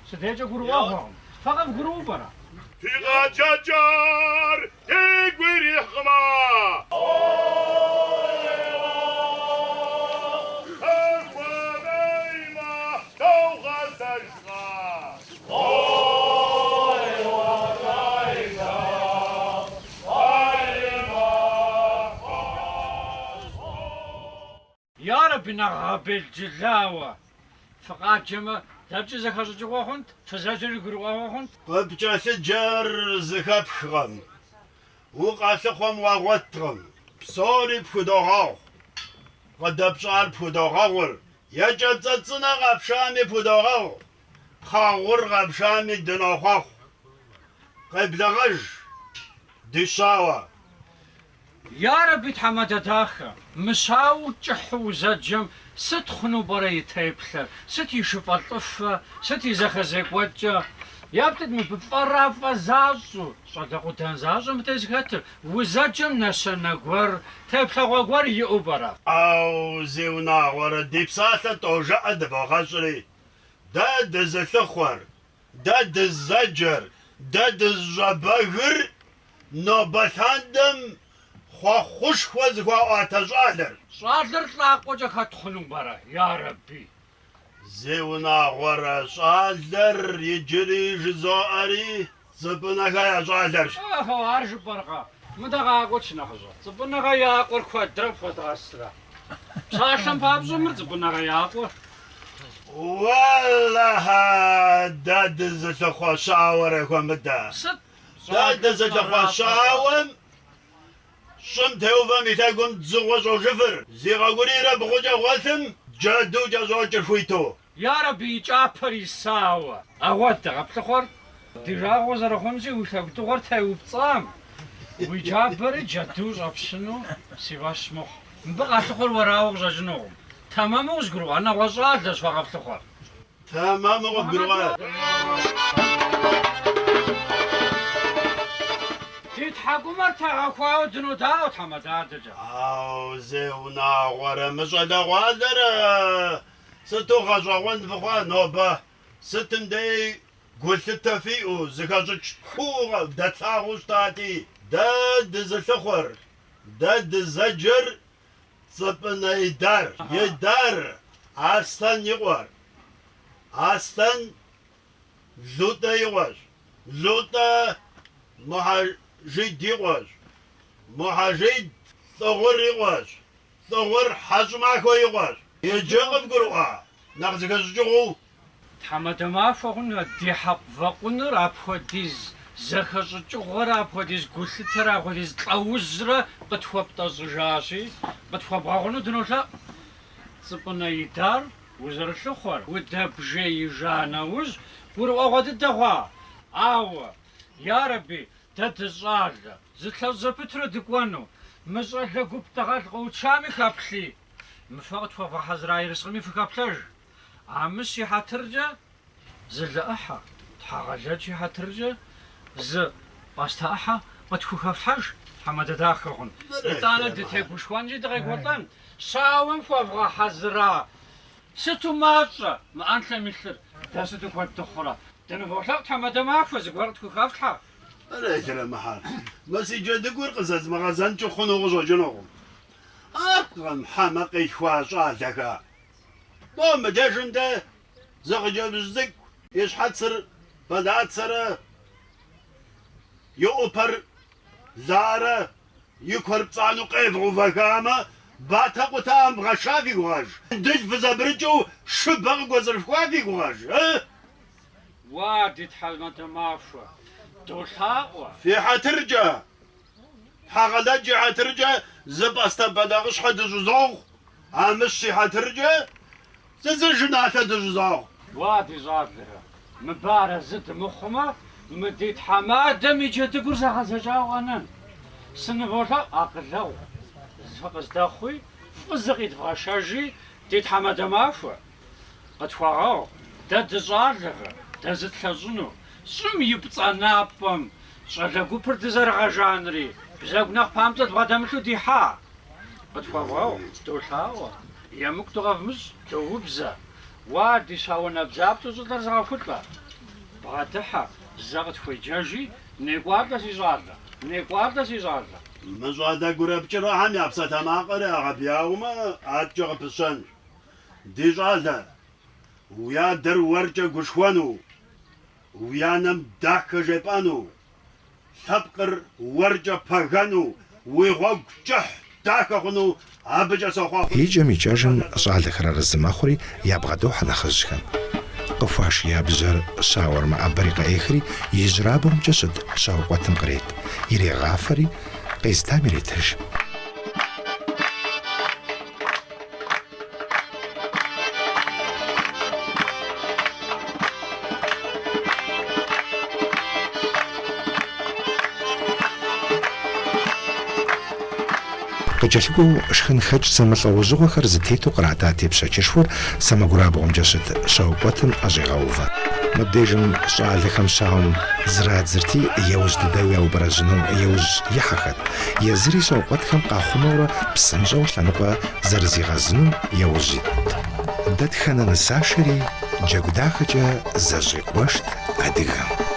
си дежкӏэ гурыӏуэгъуэкъым. Фэ къывгурыӏуэу пӏэрэ? Фи къэджэкӏэр дигу ирихькъымэ. Фыхуэмеймэ, догъэзэжкъэ. Ярэби, нэхъ гъэбелджылауэ фыкъаджэмэ, дэркӏи зэхэщӏыкӏыгъуэ хъунт, фызэджэри гурыӏуэгъуэ хъунт. Къыпкӏэлъыджэр зэхэпхкъым, укъалъыхъуэм уагъуэткъым, псори пхудогъэгъу, къыдэпщӏар пхудогъэгъур, екӏэпцӏэ цӏынэ къэпшами пхудогъэгъу, Пхъэ гъур къэпшами дынохъуэхъу. Къеблэгъэж, ди щауэ. Ярэби, тхьэмадэ дахэ, мы щауэу кӏыхьу узэджэм сыт хъуну пӏэрэ и теплъэр, сыт и шыфӏэлӏыфэ, сыт и зэхэзекӏуэкӏэ? Еплъыт мыбы фӏэрафӏэ защӏэу, щӏалэ къудан защӏэ мыдэ зыхэтыр, узэджэм нэщэнэ гуэр, теплъэгъуэ гуэр иӏэу пӏэрэ? Ау, зиунагъуэрэ, ди псалъэ тӏэу жыӏэ дыбогъэщӏри, Дэ дызылъыхъуэр, дэ дызэджэр, дэ дызыщӏэбэгыр нобэ лъандэм хъуэхъушхуэ зыхуаӏуатэ щӏалэр. Щӏалэр лӏакъуэкӏэ хэт хъуну пӏэрэ, ярэби? Зиунагъуэрэ, щӏалэр иджыри жызоӏэри, Цӏыпӏынэхэ я щӏалэрщ. Ахьо, ар жыпӏэркъэ? Мыдэ къакӏуэт, шынэхъыщӏэ. Цӏыпӏынэхэ я къуэр куэдрэ пхуэдгъэсрэ? Псалъэм папщӏэ, мыр Цӏыпӏынэхэ я къуэр. Уэлэхьэ, дэ дызылъыхъуэ щауэр хуэмыдэ. Сыт Дэ дызылъыхъуэ щауэм щӏым теувэм и лъэгум дзыгъуэ щӏожыфыр, зигъэукӏурийрэ бгъукӏэ гъуэлъым джэду кӏэщӏокӏыр хуиту. Ярэби, и кӏапэр исауэ. Ауэ дэ къэплъыхъуэр ди жагъуэ зэрыхъунщи, уи лъэгу дзыгъуэр теупцӏам, уи джабэри джэду щӏэпщыну си фӏэщ мыхъу. Мыбы къалъыхъуэр уэрауэ къыщӏэкӏынукъым. Тэмэму къызгурыӏуа, нэгъуэщӏ щӏалэщ фэ къэфлъыхъуэр. Тэмэму къыбгурыӏуа. Ди тхьэкӏумэр тегъэхуауэ дынодаӏуэ, тхьэмадэ, адэкӏэ. Ау, зиунагъуэрэ, мы щӏалэгъуалэр Сыту гъэщӏэгъуэн фыхъуа нобэ, сытым дей гулъытэ фиӏэу, зыхэщӏыкӏ куу дэтлъагъуу щытати, дэ дызылъыхъуэр, дэ дызэджэр Цӏыпӏынэ Идар, Идар Аслъэн и къуэр, Аслъэн Лутӏэ и къуэщ, Лутӏэ Мухьэжид и къуэщ, Мухьэжид Лӏыгъур и къуэщ, Лӏыгъур Хьэщӏымахуэ и къуэщ. Иджы къывгурыӏуа, нэхъ зэхэщӏыкӏыгъуэу? Тхьэмадэ махуэ хъун, ди хьэкъу-вэкъуныр апхуэдиз зэхэщӏыкӏыгъуэрэ апхуэдиз гулъытэрэ апхуэдиз лӏэужьрэ къытхуэптӏэщӏыжащи, къытхуэбгъэгъуну дынолъэӏу. Цӏыпӏынэ Идар узэрылъыхъуэр, удэбжеижа нэужь, гурыӏуэгъуэ дыдэ хъуа. Ауэ, ярэби, Дэ дыщӏалэ, зытлъэщӏ зэпытурэ дыкӏуэну, мы щӏалэ гуп дыгъэл къыутшами хэплъи, мы фэ къытхуэвгъэхьэзыра ерыскъыми фыхэплъэж. Амыщ и хьэтыркӏэ зы лы ӏыхьэ, Тхьэгъэлэдж и хьэтыркӏэ зы пӏастэ ӏыхьэ къытхухэфлъхьэж, тхьэмадэ дахэ хъун. Итӏанэ дытегушхуэнщи дыкъекӏуэлӏэн, щауэм хуэвгъэхьэзыра Сыту мащӏэ мы ӏэнлъэм илъыр, дэ сыту куэд дыхъурэ? Дыныволъэӏу тхьэмадэ махуэ, зыгуэр къытхухэфлъхьэ. Арелъэрэ мыхьэр, мы си джэдыгур къызэзмыгъэзэнкӏи хъуну къыщӏэкӏынукъым. Аркъым хьэмэ къилъхуа щӏалэхэ. Тӏо мыдэжым дэ зы хъыджэбз цӏыкӏу и щхьэцыр бэлацэрэ и ӏупэр ларэ и куэр пцӏанэу къевгъэувэхамэ. Батэ къутам вгъэша фи гугъэж? Индыл фызэбрыкӏыу шыбэ къыкӏуэцӏрыфхуа фи гугъэж, ы? Уа, ди тхьэмадэ махуэ, долъаӏуэ. Фи хьэтыркӏэ, Тхьэгъэлэдж и хьэтыркӏэ зы пӏастэ бэлагъыщхьэ дыщӏызогъу, Амыщ и хьэтыркӏэ зы зы жыналъэ дыщӏызогъу. Уа, ди щӏалэхэ, мыбы арэзы дымыхъумэ, мы ди тхьэмадэм и джэдыгур зэгъэзэкӏауэ къэнэн. Сыныволъэӏу акъылэгъу фыкъыздэхъуи, фӏы зыкъидвгъэшэжи, ди тхьэмадэ махуэ. Къытхуэгъэгъу, дэ дыщӏалэхэ, дэ зытлъэщӏыну, щӏым и пцӏанапӏэм щӏалэ гупыр дызэрыгъэжанри, бзэгу нэхъ памцӏэ дбгъэдэмылъу дихьа. Къытхуэвгъэгъу, долъаӏуэ, емыкӏу дыкъэвмыщӏ, доубзэ. Уа, ди щауэ набдзапцӏэу щӏылъэр зыгъэхулӏэ. Бгъэдыхьэ, зэ къытхуеджэжи, некӏуалӏэ, си щӏалэ, некӏуалӏэ, си щӏалэ. Мы щӏалэ гурэпкӏырэхэм я псалъэмакъыр ягъэбияумэ, адэкӏэ къыпысщэнщ. Ди щӏалэ, уи адэр уэркӏэ гушхуэну, уи анэм дахэ жепӏэну, лъэпкъыр уэркӏэ пэгэну, уи гъуэгу кӏыхь дахэ хъуну абыкӏэ сохъуэхъу. Икӏэм-икӏэжым щӏалэхэр арэзы мэхъури, ябгъэдохьэ нэхъыжьхэм. Къыхуашия бжьэр щауэр мэӏэбэри къыӏехри, ижьрабгъумкӏэ щыт щауэкъуэтым кърет, ирегъафэри, къезытам иретыж. Къыкӏэлъыкӏуэу шхынхэкӏ зэмылӏэужьыгъуэхэр зытету кърата тепщэчышхуэр сэмэгурабгъумкӏэ щыт щауэкъуэтым ӏэщӏегъэувэ. Мыбдежым щӏалэхэм щауэм зрадзырти, яужь дыдэу яубэрэжьыну яужь ихьэхэт. Езыри щауэкъуэтхэм къахъумэурэ псынщӏэу лъэныкъуэ зэрызигъэзынум яужь итт. Дэтхэнэ нысашэри джэгу дахэкӏэ зэщӏикъуэжт адыгэм.